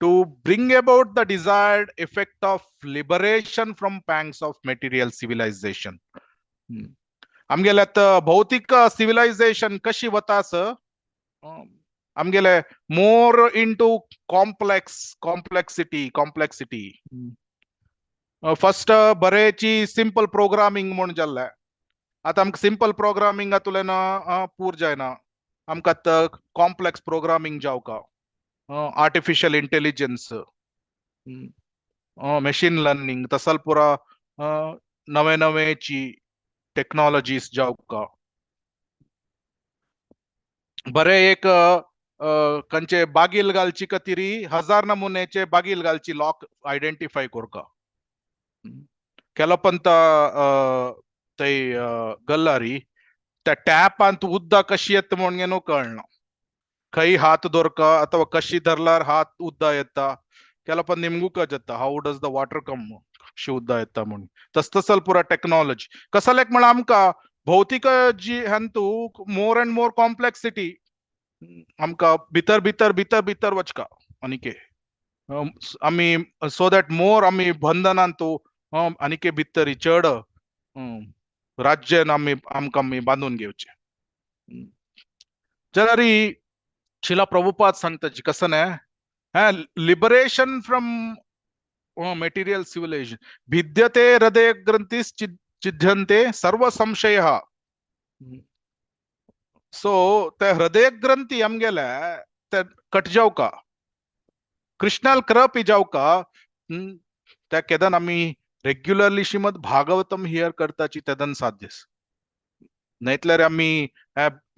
to bring about the desired effect of liberation from pangs of material civilization. आमगेले आतां भौतीक सिविलायझेशन कशी वता आस आमगेले more into complexity. First बरेची simple programming म्हूण जाल्लें, आतां आमकां सिंपल प्रोग्रामिंग तुलें पूर जायना, आमकां आतां कॉम्प्लेक्स प्रोग्रामिंग जावका, आर्टिफिशियल इंटेलिजन्स, मशीन लर्निंग, तसल पुरा नवे नवेची टेक्नॉलॉजीज जावका. बरे एक खंयचे बागील घालची कतिरी हजार नमुन्याचे बागील घालची लॉक आयडेंटिफाय करका केलो. पण ते गल्लारी त्या टॅपांत उदक कशी येता म्हणून कळना, खंय हात दवरका अथवा कशी धरल्यार हात उदक येता केला, पण निमगू कळता how does the water come, कशी उदक येता म्हणून. तस तसल पुरा टेक्नॉलॉजी कसलेक म्हळ्यार आमकां भौतीक जी हंतू मोर अँड मोर कॉम्प्लेक्सिटी आमकां भितर भितर भितर भितर वचका आनीके आमी सो that मोर आमी बंधनांतू आनीके भितर चड राज्यान आमी आमकां आमी बांदून घेवचे. जाल्यार शिला प्रभुपाद सांगता कसं न्ही हा लिबरेशन फ्रॉम मटेरियल सिविलायझेशन भिद्यते हृदय ग्रंथी छिद्यन्ते सर्व संशय. सो ते हृदय ग्रंथी आमगेले ते कट जावका, कृष्णाल कृप जावका. त्या केदन आमी रेग्युलरली श्रीमद भागवतम here करताची तेदन साध्य नाहीतल्यार आमी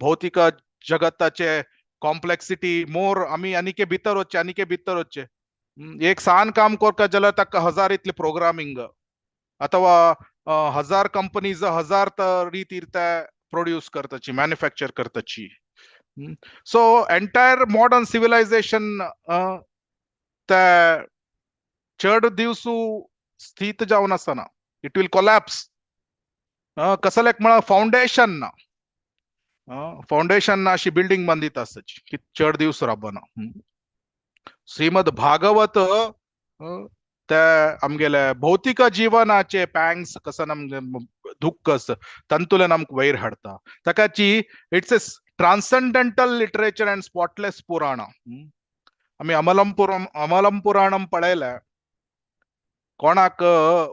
भौतिक जगताचे कॉम्प्लेक्सिटी मोर आमी आनीके भितर वचचे, आनीके भितर वचचे. एक सान काम करका जाल्यार ताका हजार इतले प्रोग्रामिंग अथवा हजार कंपनीज हजार रीतीर ते प्रोड्यूस करताची, मॅन्युफॅक्चर करताची. सो एंटायर मॉडर्न सिविलायझेशन ते चड दिवसू स्थित जावन आसना, it will collapse. कसलेक म्हळ्यार फाउंडेशन ना, फाउंडेशन ना अशी बिल्डिंग बांदित आसची की चड दिवस राबना. श्रीमद भागवत ते आमगेले भौतिक जीवनाचे पँग्स कसं आमगे दुःख तंतुल्यान आमकां वयर हाडता. ताकाची it's a transcendental literature and spotless Purana. आमी अमलम पुराणम पळयलें, कोणाक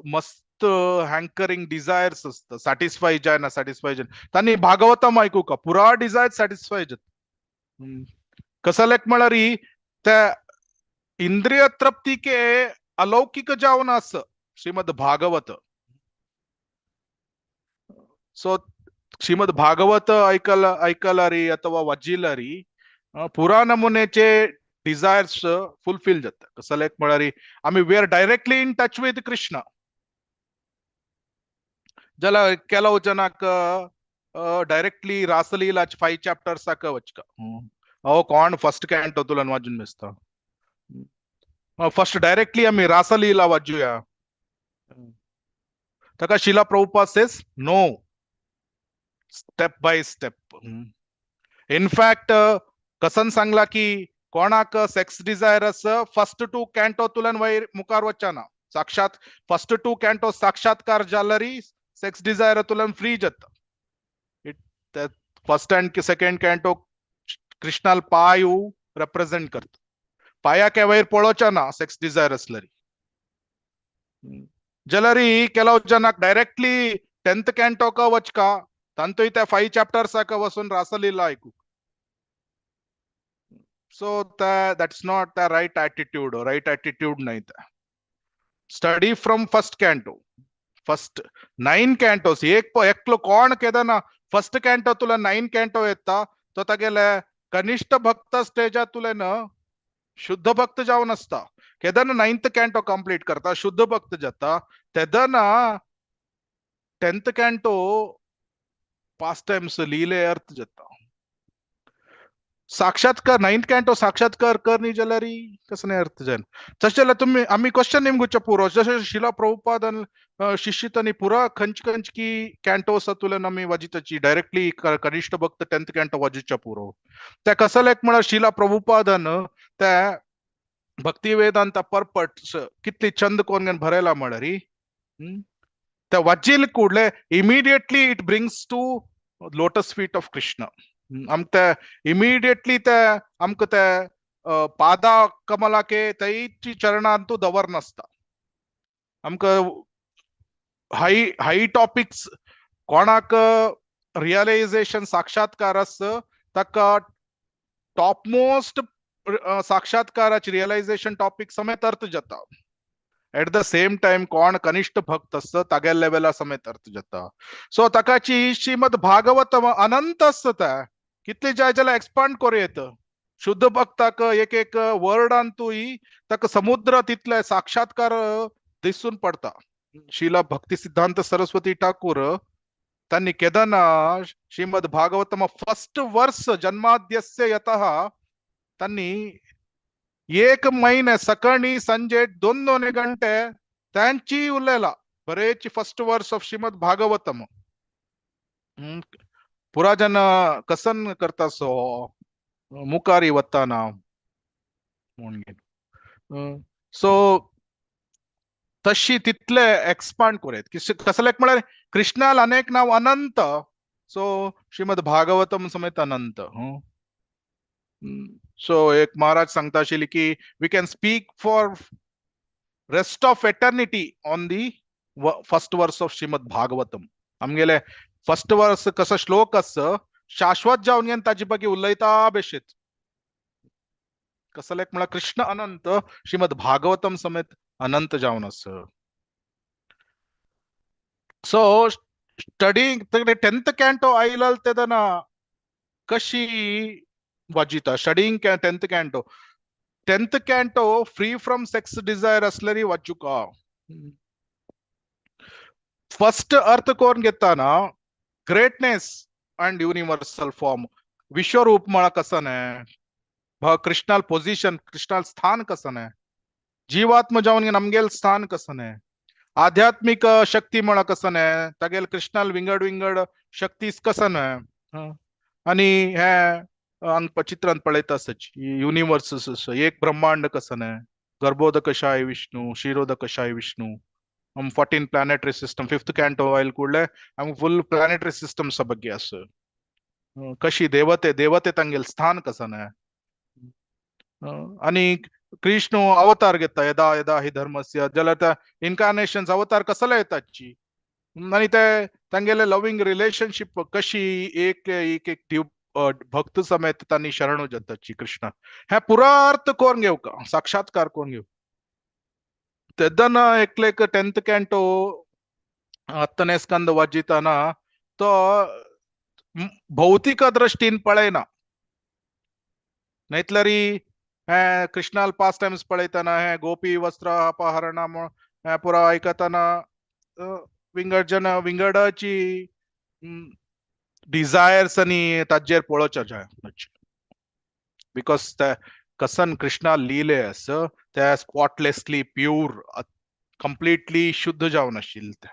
मस्त हँकरिंग डिझायर्स आसता, सॅटिस्फाय जायना, सॅटिस्फाय जायना, तांणी भागवतम आयकुका पुरा डिझायर सॅटिस्फाय जाता. कसलेक म्हळ्यार त्या इंद्रिय तृप्तीके अलौकिक जावन आस श्रीमद भागवत. सो श्रीमद भागवत ऐकलारी अथवा वाचिलारी पुरा नमुन्याचे डिझायर्स फुलफिल जाता. कसलेक म्हळ्यार आमी we are directly in touch with Krishna. जाल्यार ಕೆಲವು ಜನक डायरेक्टली रासलीलाचे 5 चॅप्टर्साक वचका, अहो कोण फर्स्ट कॅन्टो तुला वाजून दिसता, फर्स्ट डायरेक्टली आमी रासलीला वाजूया. ताका Srila Prabhupada says no, step by step. In fact कसन सांगला की कोणाक सेक्स डिझायर आस फर्स्ट टू कॅन्टो तुलन वयर मुखार वचना, साक्षात फर्स्ट टू कॅन्टो साक्षात्कार जाल्यारी सेक्स डिझायर तुलन फ्री जाता. It first and second canto Krishnal पायू represent करता, पाया वयर पळोवचा ना सेक्स डिझायर असलरी. जाल्यारी ಕೆಲವು ಜನक डायरेक्टली 10th कॅन्टोक वचका, तांतूय त्या 5 चॅप्टर्साक वचून रासलीला आयकू. So that's not the right attitude. Right attitude न्हय तें. Study from first canto, first nine cantos. एक एकलो कोण केदना फर्स्ट कॅन्टो तुला नायन कॅन्टो येता, तो तागेले कनिष्ठ भक्त स्टेजा तुलेन शुद्ध भक्त जावन आसता. केदना नायन्थ कॅन्टो कंप्लीट करता, शुद्ध भक्त जाता. तेदना 10th canto pass times, लीले अर्थ जाता. साक्षात्कार, नायन्थ कॅन्टो साक्षात्कार कर न्ही जाल्यार कसं अर्थ जायना. तशें जाल्यार तुमी आमी क्वेश्चन निमगुच्या पुरो. जशें शिला प्रभुपाद शिष्यतांनी पुरा खंच खंच की कॅन्टो तुलन आमी वाजिताची, डायरेक्टली कनिष्ठ भक्त 10th canto वाजिच्या पुरो. त्या कसलेक म्हळ्यार शिला प्रभुपादन त्या भक्ती वेदांत परपट कितली छंद कोण भरायला म्हळ्यार त्या वाजील कुडले immediately it brings to lotus feet of Krishna. आमकां ते इमिडिएटली ते आमकां ते पादा कमलाके तैची चरणांतू दवर नासता. आमकां हाय हाय टॉपिक्स, कोणाक रियलायझेशन, साक्षात्कार आस, ताका टॉपमोस्ट साक्षात्काराची रियलायझेशन टॉपिक समेत अर्थ जाता. एट the same time कोण कनिष्ठ भक्त आसता, तागेल्या लेवला समेत अर्थ जाता. सो ताकाची श्रीमद भागवत अनंत आसता, कितले जाय जाल्यार एक्सपांड करूं येत. शुद्ध भक्ताक एक एक वर्डांतूय ताका समुद्र तितले साक्षात्कार दिसून पडता. शिला भक्ती सिद्धांत सरस्वती ठाकूर त्यांनी केदना श्रीमद भागवतम फर्स्ट वर्स, जन्माद्यस्य यतः, त्यांनी एक महिने सकाळी संजे दोन दोन घंटे त्यांची उलयला बरेच फर्स्ट वर्स ऑफ श्रीमद भागवतम. पुरा जन कसन करता सो मुखारी वताना म्हणून. सो तशी तितले एक्सपांड करूं. कसलेक म्हळ्यार कृष्णाल अनेक नाव अनंत, सो श्रीमद भागवतम समेत अनंत. सो एक महाराज सांगता आशिल्ली की we can speak for rest of eternity on the first verse of Shrimad Bhagavatam. आमगेले फर्स्ट वर्स कसो श्लोक आस, शाश्वत जावन घेवन ताजे ಬಗ್ಗೆ उलयता बेशीत. कसलेक म्हळ्यार कृष्ण अनंत, श्रीमद भागवतम समेत अनंत जावन आस. सो स्टडी 10th canto आयला तेदना कशी वाजिता studying 10th canto. 10th canto free from sex desire असल्यारी वाचुका. फर्स्ट अर्थ कोण घेताना ग्रेटनेस अँड युनिव्हर्सल फॉर्म, विश्वरूप म्हळ्यार कसं न्हय, कृष्णाल पोझिशन, कृष्णाल स्थान कसं न्हय, जीवात्म जावन नमगेल स्थान कसं न्हय, आध्यात्मिक शक्ती म्हळ्यार कसं न्हय, तागेल कृष्णाल विंगड विंगड शक्ती कसं न्हय. आणि हे हांगा चित्रांत पळयता आसच युनिवर्स, एक ब्रह्मांड कसं न्हय, गर्भोदकशाय विष्णू, क्षीरोदकशाय विष्णू. आम 14 प्लॅनेटरी सिस्टम, फिफ्थ कॅन्टो आयल ಕೂಡಲೇ आमकां फुल प्लॅनेटरी सिस्टम्स ಬಗ್ಗೆ आस. कशी देवते देवते तांगेल स्थान कसं न्हय. आणि कृष्ण अवतार घेता, यदा यदा हि धर्मस्य, जाल्यार त्या इन्कार्नेशन अवतार कसले येताची आणि ते तांगेले लव्हिंग रिलेशनशीप कशी एक एक एक भक्त समेत तांणी शरणू जाताची कृष्ण. हे पुरा अर्थ कोण घेवका, साक्षात्कार कोण घेव. तेदना एकलेक 10th canto हत्तने स्कंद वाजिताना तो भौतिक दृष्टीन पळयना, नाहीतरी हे कृष्णाल पास टाइम्स पळयतना, हे गोपी वस्त्र अपहरण हे पुरा आयकतना विंगड जन विंगडाची डिझायर्स आनी ताजेर पळोवचें जाय. Because ते कसन कृष्णा लिले आस, ते स्पॉटलेसली प्यूर, कंप्लिटली शुद्ध जावन आशिल्ले ते.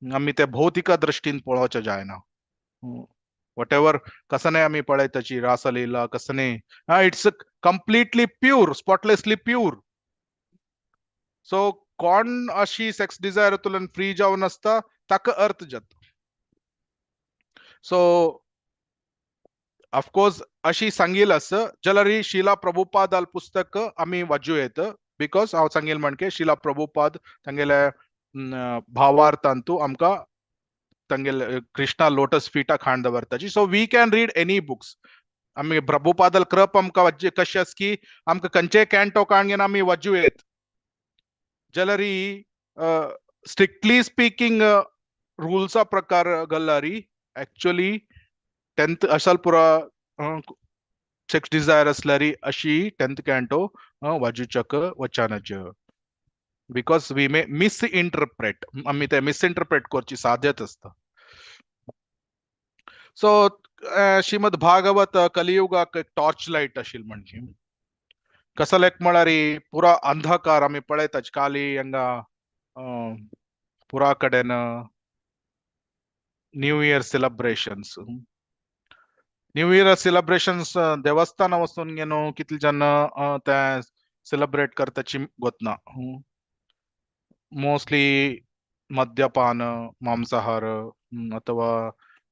आमी ते भौतिक दृष्टीन पळोवचें जायना. What ever कसने आमी पळयताची रासलीला कसने, it's completely pure, spotlessly pure. So कोण अशी सेक्स डिझायर तुलन फ्री जावन आसता, ताका अर्थ जाता. सो ऑफकोर्स अशी सांगील आस जाल्यार शिला प्रभुपादाल पुस्तक आमी वाजू येत. Because हांव सांगील म्हणके शिला प्रभुपाद तांगेले भावार्थांतू आमकां तांगेले कृष्णा लोटस फिटा खाण दवरताची. So we can read any books. आमी प्रभुपादल क्रप आमकां वज्जे कशें आसा की आमकां खंयचेय कॅन्टो काडून आमी वजू येत जाल्यार स्ट्रिक्टली स्पीकिंग रुल्सा प्रकार गल्लारी एक्चुअली 10th असल पुरा सेक्स डिझायर असल्यारी अशी 10th कॅन्टो वाजूचक वचानच, because we may misinterpret, आमी ते मिसइंटरप्रेट करची साध्यत आसता. सो श्रीमद भागवत कलियुगाक एक टॉर्च लायट आशिल्ली म्हणजे कसलेक म्हळ्यार पुरा अंधकार आमी पळयता काली हांगा पुरा कडेन new year celebrations, new year celebrations देवस्थान वचून घेवन कितले जण ते सेलिब्रेट करताची गोतना. मोस्टली मद्यपान, मांसाहार अथवा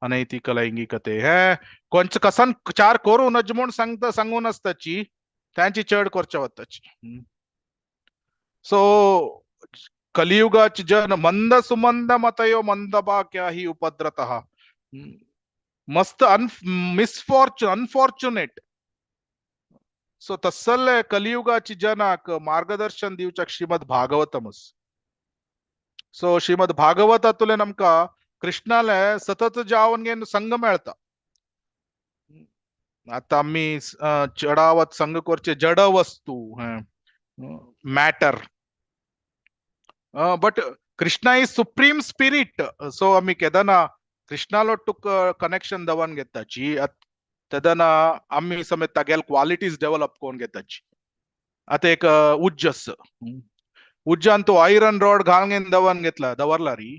अनैतिक लैंगिकते हे कोणच कसन चार करू नज म्हूण सांगता सांगून आसताची त्यांची चड करचे वताची. सो कलियुगाची जन मंद सुमंद मतयो मंदभाग्या ही उपद्रतः, मस्त मिसफॉर्च्युन अनफॉर्च्युनेट. सो तसले कलियुगाची जनाक मार्गदर्शन दिवच्याक श्रीमद भागवतमस. सो श्रीमद भागवतातुल्यान आमकां कृष्णाले सतत जावन घेवन संग मेळता. आता आमी चडावत संग करचे जड वस्तू matter, but Krishna is supreme spirit. So आमी केदना कृष्णालो टूक कनेक्शन दवन घेताची तेदना आमी समेत तागेल क्वालिटीज डेव्हलप करून घेताची. आतां एक उज्जस उज्जान तूं आयरन रॉड घालून दवन घेतला दवरला री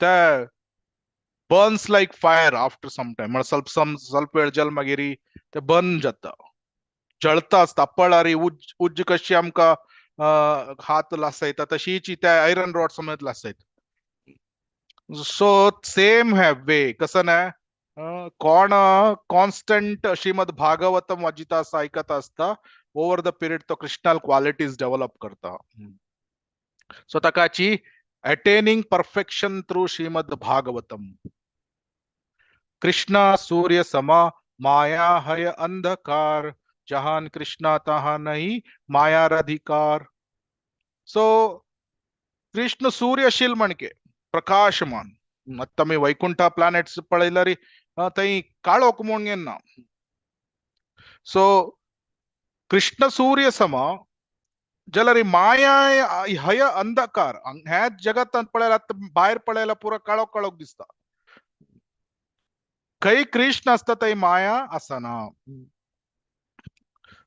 ते burns like fire after some time, म्हळ्यार ಸ್ವಲ್ಪ सम ಸ್ವಲ್ಪ वेळ जल मागीर ते बर्न जाता, जळता आसता. पळारी उज्ज उज्ज कशी आमकां हात लासयता तशीच त्या आयरन रॉड समेत लासयता. सो सेम है वे कसं ना कोण कॉन्स्टंट श्रीमद भागवतम वाजिता आसता आयकता आसता ओवर the period तो कृष्णाल क्वालिटीज डेव्हलप करता. सो ताकाची attaining perfection through Shrimad Bhagavatam. Krishna सूर्य समा माया हय अंधकार, जहान कृष्णा तहा नहीं मायार अधिकार. सो कृष्ण सूर्यशील म्हणके प्रकाशमान. आतां आमी वैकुंठ प्लॅनेट्स पळयल्यार थंय काळोख म्हूण येना. सो कृष्ण सूर्य समा जाल्यार माया हय अंधकार. ह्या जगात पळयल्यार आतां भायर पळयल्यार पुरो काळोख काळोख दिसता. खंय कृष्ण आसता थंय माया आसना.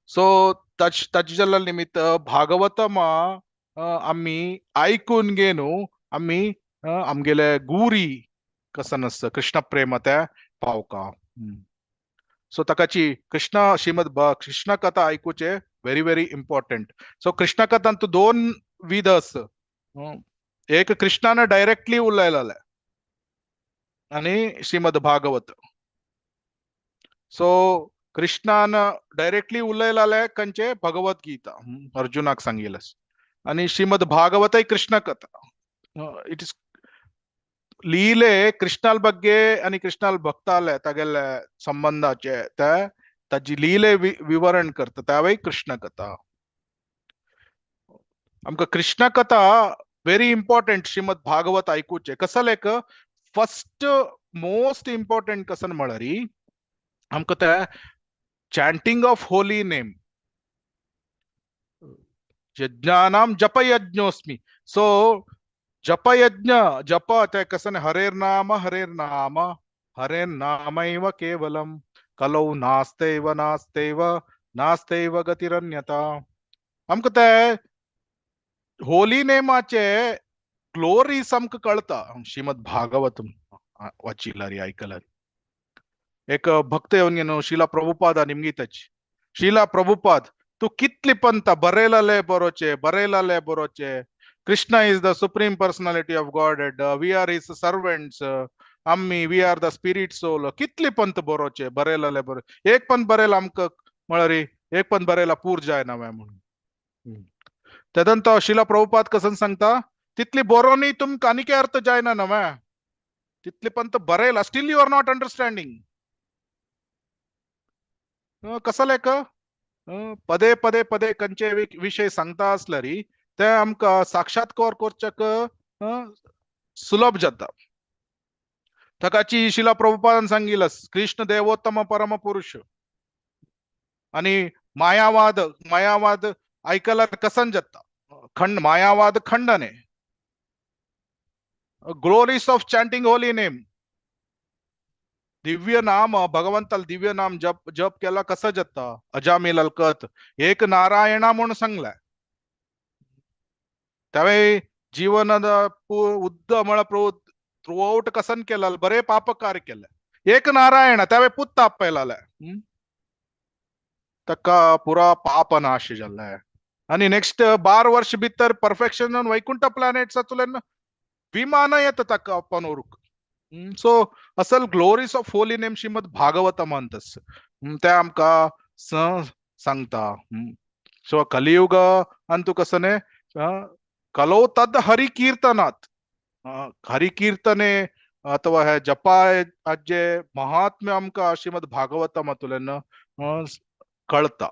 सो ताचे जाल्ल्या निमित्त भागवतम आमी आयकून घेवन आमी आमगेले गुरी कसन आसता कृष्ण प्रेम त्या पावका. सो ताकाची कृष्ण श्रीमद कृष्ण कथा आयकुचे very very important. So Krishna कथान तूं दोन विध आसा. एक कृष्णान डायरेक्टली उलयलेलें आनी श्रीमद भागवत. सो कृष्णान डायरेक्टली उलयलेलें खंयचें भगवत गीता अर्जुनाक सांगिल्लें आनी श्रीमद भागवतय कृष्ण कथा. It is लीले कृष्णाल ಬಗ್ಗೆ आनी कृष्णाल भक्ताले तागेले संबंधाचे ते ताजी लीले विवरण करता त्यावय कृष्ण कथा. आमकां कृष्ण कथा व्हेरी इम्पॉर्टंट श्रीमद भागवत आयकुचें. कसलेक फर्स्ट मोस्ट इम्पॉर्टंट कसन म्हळ्यार आमकां ते chanting of holy name, यज्ञानाम जपयज्ञोस्मि. So जपयज्ञ जप ते कसन हरेर नाम हरेर नाम हरेर नामैव केवलम कलौ नास्तेव नास्तेव नास्तेव गतिरन्यता. आमकां ते होली नेमाचे ग्लोरी आमकां कळता श्रीमद भागवत वाचिल्यार आयकल्यार. एक भक्त येवन घेवन शिला प्रभुपाद निमगिताची, शिला प्रभुपाद तूं कितली पंता बरयलाले बरोचे बरयलाले बरोचे, Krishna is the supreme personality of Godhead, we are his servants, आम्ही we are the spirit soul, कितली पंत बरोचे बरयलाले बरो एक पण बरयला आमकां म्हळ्यार एक पण बरयला पूर जायना म्हणून. तेदन तो शिला प्रभुपाद कसन सांगता तितली बरोवनूय तुमकां आनीक अर्थ जायना न्हय, तितली पंत बरयला still you are not understanding. कसलें पदे पदे पदे खंयचे विशय सांगता आसल्यार ते आमकां साक्षात्कार करच्याक सुलभ जाता. ताकाची शिला प्रभुपादान सांगिल्लें, कृष्ण देवोत्तम परम पुरुष. आणि मायावाद, मायावाद आयकल्यार कसन जाता, खंड मायावाद खंडने. Glories of chanting holy name, दिव्य नाम, भगवंताल दिव्य नाम जप जप केला कसं जाता. अजामिल अलकत एक नारायणा म्हणून सांगलाय. त्यावेळी जीवन उद्द म्हळ्यार प्रभू थ्रू आउट कसन केलं, बरे पाप कार्य केलं, एक नारायण त्यावेळी पुत्त आपयलाय, ताका पुरा पाप नाश जाल्लाय. आणि नेक्स्ट 12 वर्ष भितर परफेक्शन वैकुंठ प्लॅनेट्स तुला विमान येता ताका आपण उरूक. सो असल glories of holy name Shrimad Bhagavata म्हणतस ते आमकां सांगता. सो कलियुग अंतु कसने कलो तद हरि कीर्तनात, हरि कीर्तने अथवा हे जपा जे महात्म्य आमकां श्रीमद भागवतमांतल्यान कळता.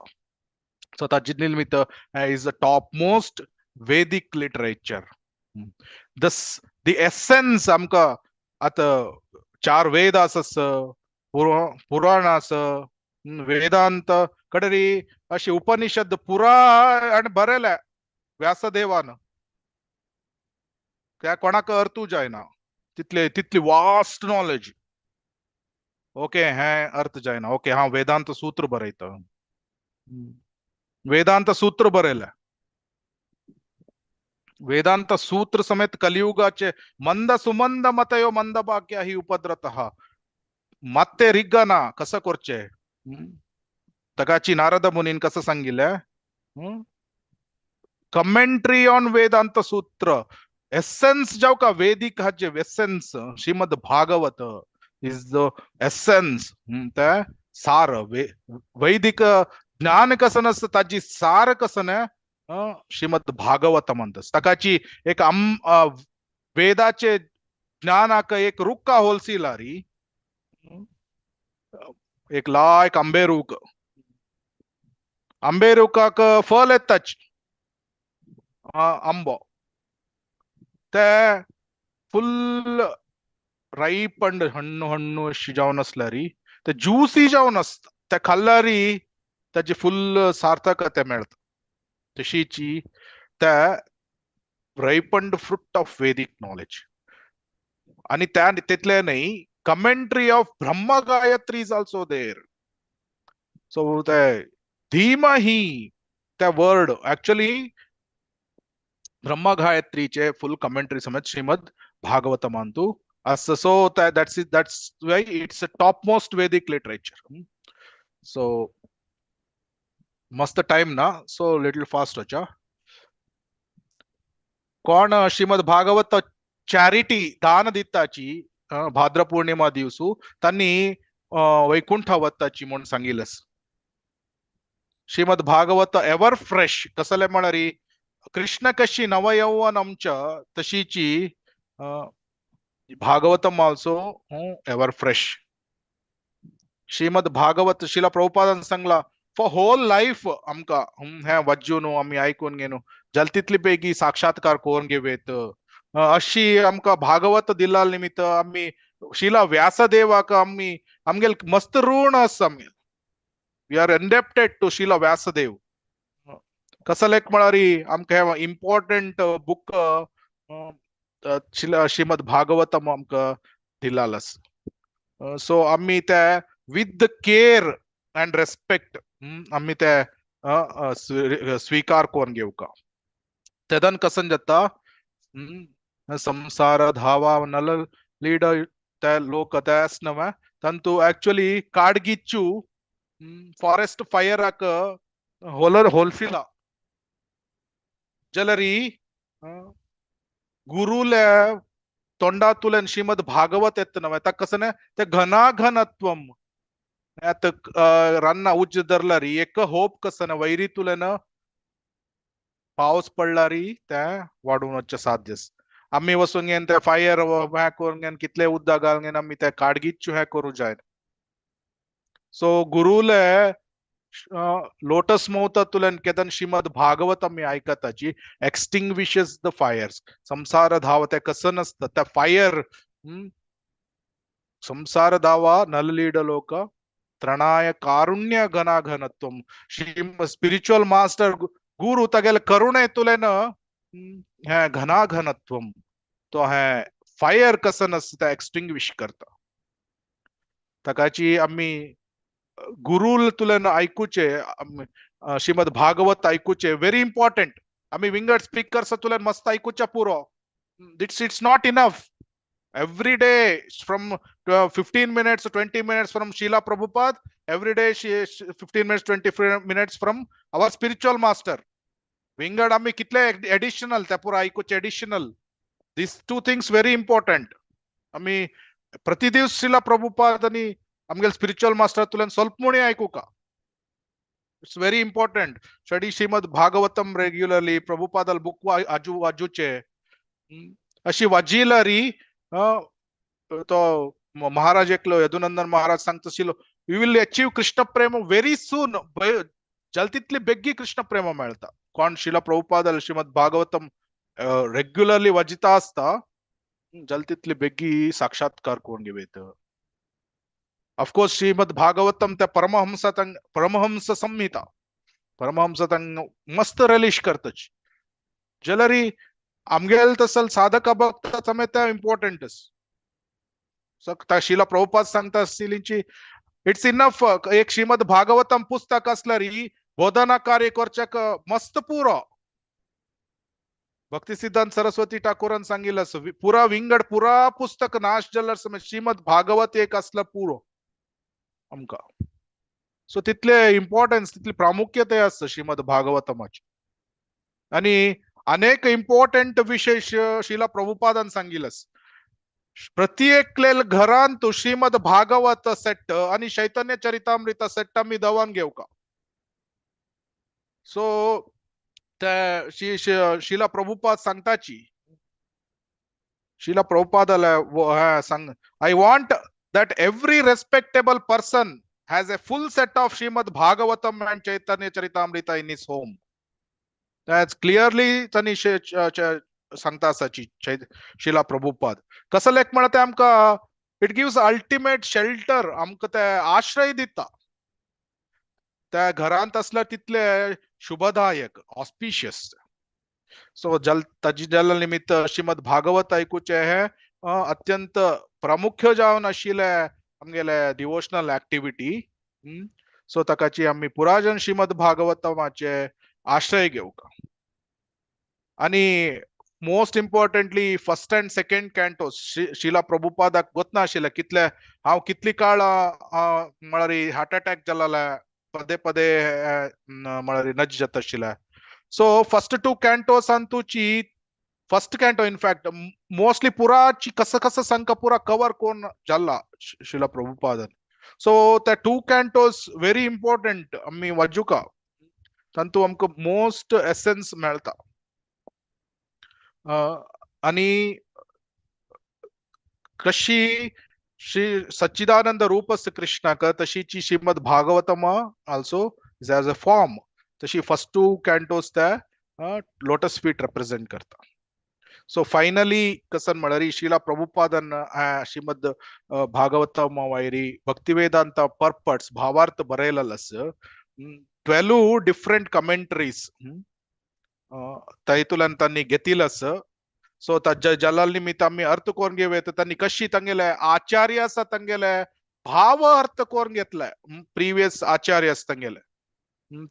सो ताजे निमित्त is the top most Vedic literature. Thus the essence आमकां आतां 4 वेद आस, पुराण आस, वेदांत कडरी अशी उपनिषद पुरा आनी बरयल्या व्यासदेवान, त्या कोणाक अर्थू जायना तितले तितली वास्ट नॉलेज. ओके, हें अर्थ जायना, ओके हांव वेदांत सूत्र बरयता, वेदांत सूत्र बरयल्या. वेदांत सूत्र समेत कलियुगाचे मंद सुमंद मतयो मंद भाग्य ही उपद्रतः मात्ते रिग्गना कसं करचे. तकाची नारद मुनीन कसं सांगितलं, कमेंट्री ऑन वेदांत सूत्र, एसेन्स जाव का वेदिक हाचे essence Shrimad Bhagavat is the essence. ते सार वैदिक ज्ञान कसं नसतं ताजी सार कसं ना श्रीमद भागवत म्हणतस. ताकाची एक वेदाचे ज्ञानाक एक रुक्का होलसिलारी, एक लायक आंबे रूख, आंबे रुखाक फल येताच आंबो, ते फुल राईप अंड हण्णू हण्णू अशी जावन आसल्यारी ते ज्युसी जावन आसता, ते खाल्ल्यारी ताजी फुल सार्थकता मेळता. तशीची त्या ripened fruit of Vedic knowledge. आणि त्या तितले न्ही, commentary of Brahma Gayatri is also there. So ते धीमही त्या वर्ड ऍक्च्युअली ब्रह्म गायत्रीचे फुल कमेंट्री समेत श्रीमद भागवत मानतू असं. So that's why it's a top most Vedic literature. So मस्त टाइम ना, सो लिटल फास्ट वचा. कोण श्रीमद भागवत चॅरिटी दान दिताची भाद्र पौर्णिमा दिवसू त्यांनी वैकुंठ वताची म्हणून सांगितलंस. श्रीमद भागवत एव्हर फ्रेश कसले म्हणारी, कृष्ण कशी नवयौवन आमच्या तशीची Bhagavatam also ever fresh. Shrimad Bhagavat Srila प्रभुपादान सांगला फॉर होल लायफ आमकां हें वाचून आमी आयकून घेवन जाल तितली बेगी साक्षात्कार करून घेवयत अशी आमकां भागवत दिला निमित्त आमी शिला व्यासदेवाक आमी आमगेल मस्त ऋण आसा आमगेल. We are indebted to Srila Vyasadev. कसलेक म्हळ्यार आमकां हें इम्पॉर्टंट बूक श्रीमद भागवतम आमकां दिलाल आसा. सो आमी ते विथ केअर अँड रेस्पेक्ट आमी ते स्वीकार करून घेवका. तेदन कसन जाता संसार धावा नल लीड ते लोक ते नव्हे तांतू ऍक्च्युअली काडगिच्चू फॉरेस्ट फायराक होलर होलसिला जलरी गुरुले तोंडातुल्यान श्रीमद भागवत येत नव्हे ताका कसं न्ही ते घनाघनत्वम आतां रान्ना उज्ज धरलारी एक होप कसं ना वैरीतुल्यान पावस पडलारी ते वाडून वचचें साध्य. आमी वचून घेवन ते फायर हें करून घेवन कितले उदक घालून घेवन आमी ते काडगिच्चू हें करूं जायना. सो गुरुले लोटस मौतातुल्यान केदन श्रीमद भागवत आमी आयकताची एक्सटिंग्विशेस the fires. संसार धाव ते कसं नसतं त्या फायर, संसार धावा नललीड लोक त्रणाय कारुण्य घनाघनत्व. श्री स्पिरिच्युअल मास्टर गुरु तागेले करुणेतुल्यान हे घनाघनत्व, तो हे फायर कसं नसता ते एक्सटिंग्विश करता. ताकाची आमी गुरुल तुल्यान आयकुचे, श्रीमद भागवत आयकुचे व्हेरी इम्पॉर्टंट. आमी विंगड स्पिकर्स तुल्यान मस्त आयकुच्या पुरो, it's not enough. Every day from 15 minutes 20 minutes from Srila Prabhupada, every day 15 minutes 20 minutes from our spiritual master. विंगड आमी कितले एडिशनल त्या पुरो आयकुचे additional. This two things very important. आमी प्रतिदिवस श्रीला प्रभुपाद आनी आमगेले स्पिरिच्युअल मास्टर तुल्यान स्वल्प मुणी आयकुका, it's very important. Study Shrimad Bhagavatam regularly, प्रभुपादाल book आजू वाजूचे अशी वाजिलरी तो महाराज एकलो यदुनंदन महाराज सांगता आशिल्लो, you will achieve Krishna Prem very soon. जल तितली बेग्गी कृष्ण प्रेम मेळता. कोण शिला प्रभुपाद श्रीमद भागवतम रेग्युलरली वाजिता आसता, जल तितली बेग्गी साक्षात्कार करून घेवयत. ऑफकोर्स श्रीमद भागवतम त्या परमहंस परमहंस संहिता, परमहंस तांग मस्त रिलीश करतच. जलरी आमगेल तसल साधक भक्त समेत इम्पॉर्टंट. शिला प्रभुपाद सांगता आशिल्ली it's enough. एक श्रीमद भागवतम पुस्तक असल्यार ही बोधना कार्य करच्याक मस्त पुरो. भक्ती सिद्धांत सरस्वती ठाकूरान सांगिल्लें, पुरा विंगड पुरा पुस्तक नाश जाल्यार समेत श्रीमद भागवत एक असल्यार पुरो आमकां. सो तितले इम्पॉर्टन्स, तितली प्रामुख्यता आसता श्रीमद भागवतमाची. आणि अनेक इम्पॉर्टंट विशेष शिला प्रभुपादान सांगिल्लें, प्रत्येक घरांत श्रीमद भागवत सेट आणि चैतन्य चरितामृत सेट आमी दवान घेवका. सो त्या शिला प्रभुपाद सांगताची, शिला प्रभुपादाला सांग, I want that every respectable person has a full set of Srimad Bhagavatam and Chaitanya Charitamrita in his home. That's clearly तांणी सांगता आसाची शिला प्रभुपाद. कसं लेख म्हणता ते आमकां it gives ultimate shelter, आमकां ते आश्रय दिता. त्या घरांत असल्यार तितले शुभदायक, ऑस्पिशियस. सो जल ताजी जल निमित्त श्रीमद भागवत आयकुचें हें अत्यंत प्रामुख्य जावन आशिल्ले आमगेले डिवोशनल एक्टिविटी. सो ताकाची आमी पुराजन श्रीमद भागवतमाचे आश्रय घेवका. आणि most importantly first and second canto. Srila प्रभुपादाक गोत नाशिल्लें कितले हांव कितली काळ म्हळ्यार हार्ट अटॅक जालेले, पदे पदे म्हळ्यार नज जाता आशिल्लें. सो फर्स्ट टू कॅन्टोस तुची first canto in fact mostly पुराची कसं कसं सांगका पुरा कवर कोण जाला शिला प्रभुपादन. सो त्या टू कॅन्टोस व्हेरी इम्पॉर्टंट, आमी वाजुका, तांतू आमकां मोस्ट एसेन्स मेळटा. आणि कशी श्री सच्चिदानंद रूपस्य कृष्णाक तशीची Shrimad Bhagavatam also is as a form, तशी फर्स्ट टू कॅन्टोस त्या लोटस फीट रिप्रेझेंट करता. सो फायनली कसन म्हळ्यार श्रीला प्रभुपादन श्रीमद भागवतम वयरी भक्तिवेदांत पर्पर्ट्स भावार्थ बरयलेलो 12 डिफरंट कमेंट्रीज तैतुल्यान तांणी घेतिल्लें. सो ताज्या जलाल निमित्त आमी अर्थ करून घेवया. तांणी कशी तांगेले आचार्य आसा तांगेले भाव अर्थ करून घेतले, प्रिवियस आचार्य आसा तांगेले,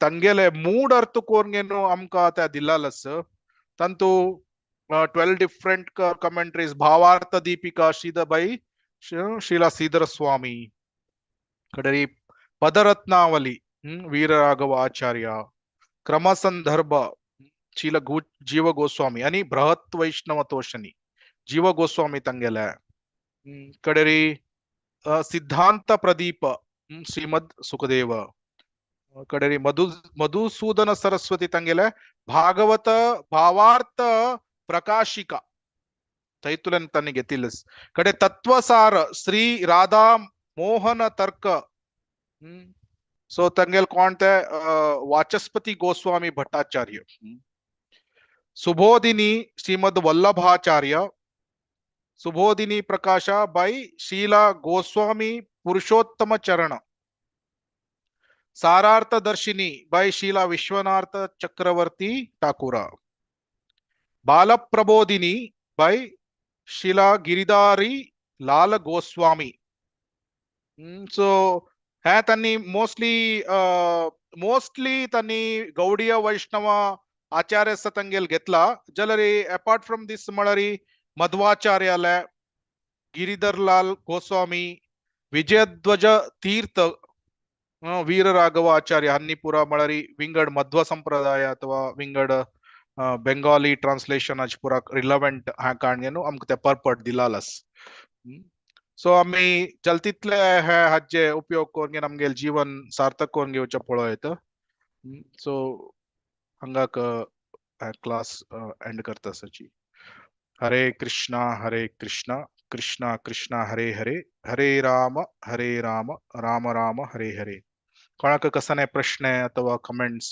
तांगेले मूड अर्थ करून घेवन आमकां त्या दिल्लें. तांतू 12 डिफरंट कमेंट्रीज, भावार्थ दीपिका श्रीधबाई श्रीला श्रीधर स्वामी कडरी, पदरत्नावली वीरराघव आचार्य, क्रमसंदर्भ शील जीव गोस्वामी आणि बृहत वैष्णव तोषणी जीव गोस्वामी तांगेले कडेरी, सिद्धांत प्रदीप श्रीमद सुखदेव कडेरी, मधुसूदन सरस्वती तांगेले भागवत भावार्थ प्रकाशिका तैतुल्यान तांणी घेतिल्लें. कडे तत्वसार श्री राधा मोहन तर्क. सो तांगेल कोण ते वाचस्पती गोस्वामी भट्टाचार्य. सुबोधिनी श्रीमद वल्लभाचार्य. सुबोधिनी प्रकाश बाय शीला गोस्वामी पुरुषोत्तम चरण. सारार्थ दर्शिनी बाय शीला विश्वनाथ चक्रवर्ती ठाकुर. बालप्रबोधिनी बाय शीला गिरिधारी लाल गोस्वामी. सो हे त्यांनी मोस्टली मोस्टली त्यांनी गौडीय वैष्णव आचार्य तांगेल घेतला. जाल्यार अपार्ट फ्रॉम this म्हळ्यार मध्वाचार्याले, गिरिधर लाल गोस्वामी, विजयध्वज तीर्थ, ವೀರ ರಾಘವ ಆಚಾರ್ಯ ಹನ್ನಿ ಪೂರ म्हळ्यार ವಿಂಗಡ್ ಮಧ್ವ ಸಂಪ್ರದಾಯ ಅಥವಾ ವಿಂಗಡ್ ಬೆಂಗಾಲಿ ಟ್ರಾನ್ಸ್ಲೇಷನ್ ಅಜ್ ಪೂರ रिलेवेंट हा कारणेन आमकां ते परपट दिलालस. सो आमी चलतीतले हे हाचे उपयोग करून आमगेले जीवन सार्थक करून घेवचें पळयत. सो हांगाक क्लास एंड करता सची. हरे कृष्णा हरे कृष्णा कृष्णा कृष्णा हरे हरे, हरे राम हरे राम राम राम हरे हरे. कोणाक कसने प्रश्न अथवा कमेंट्स?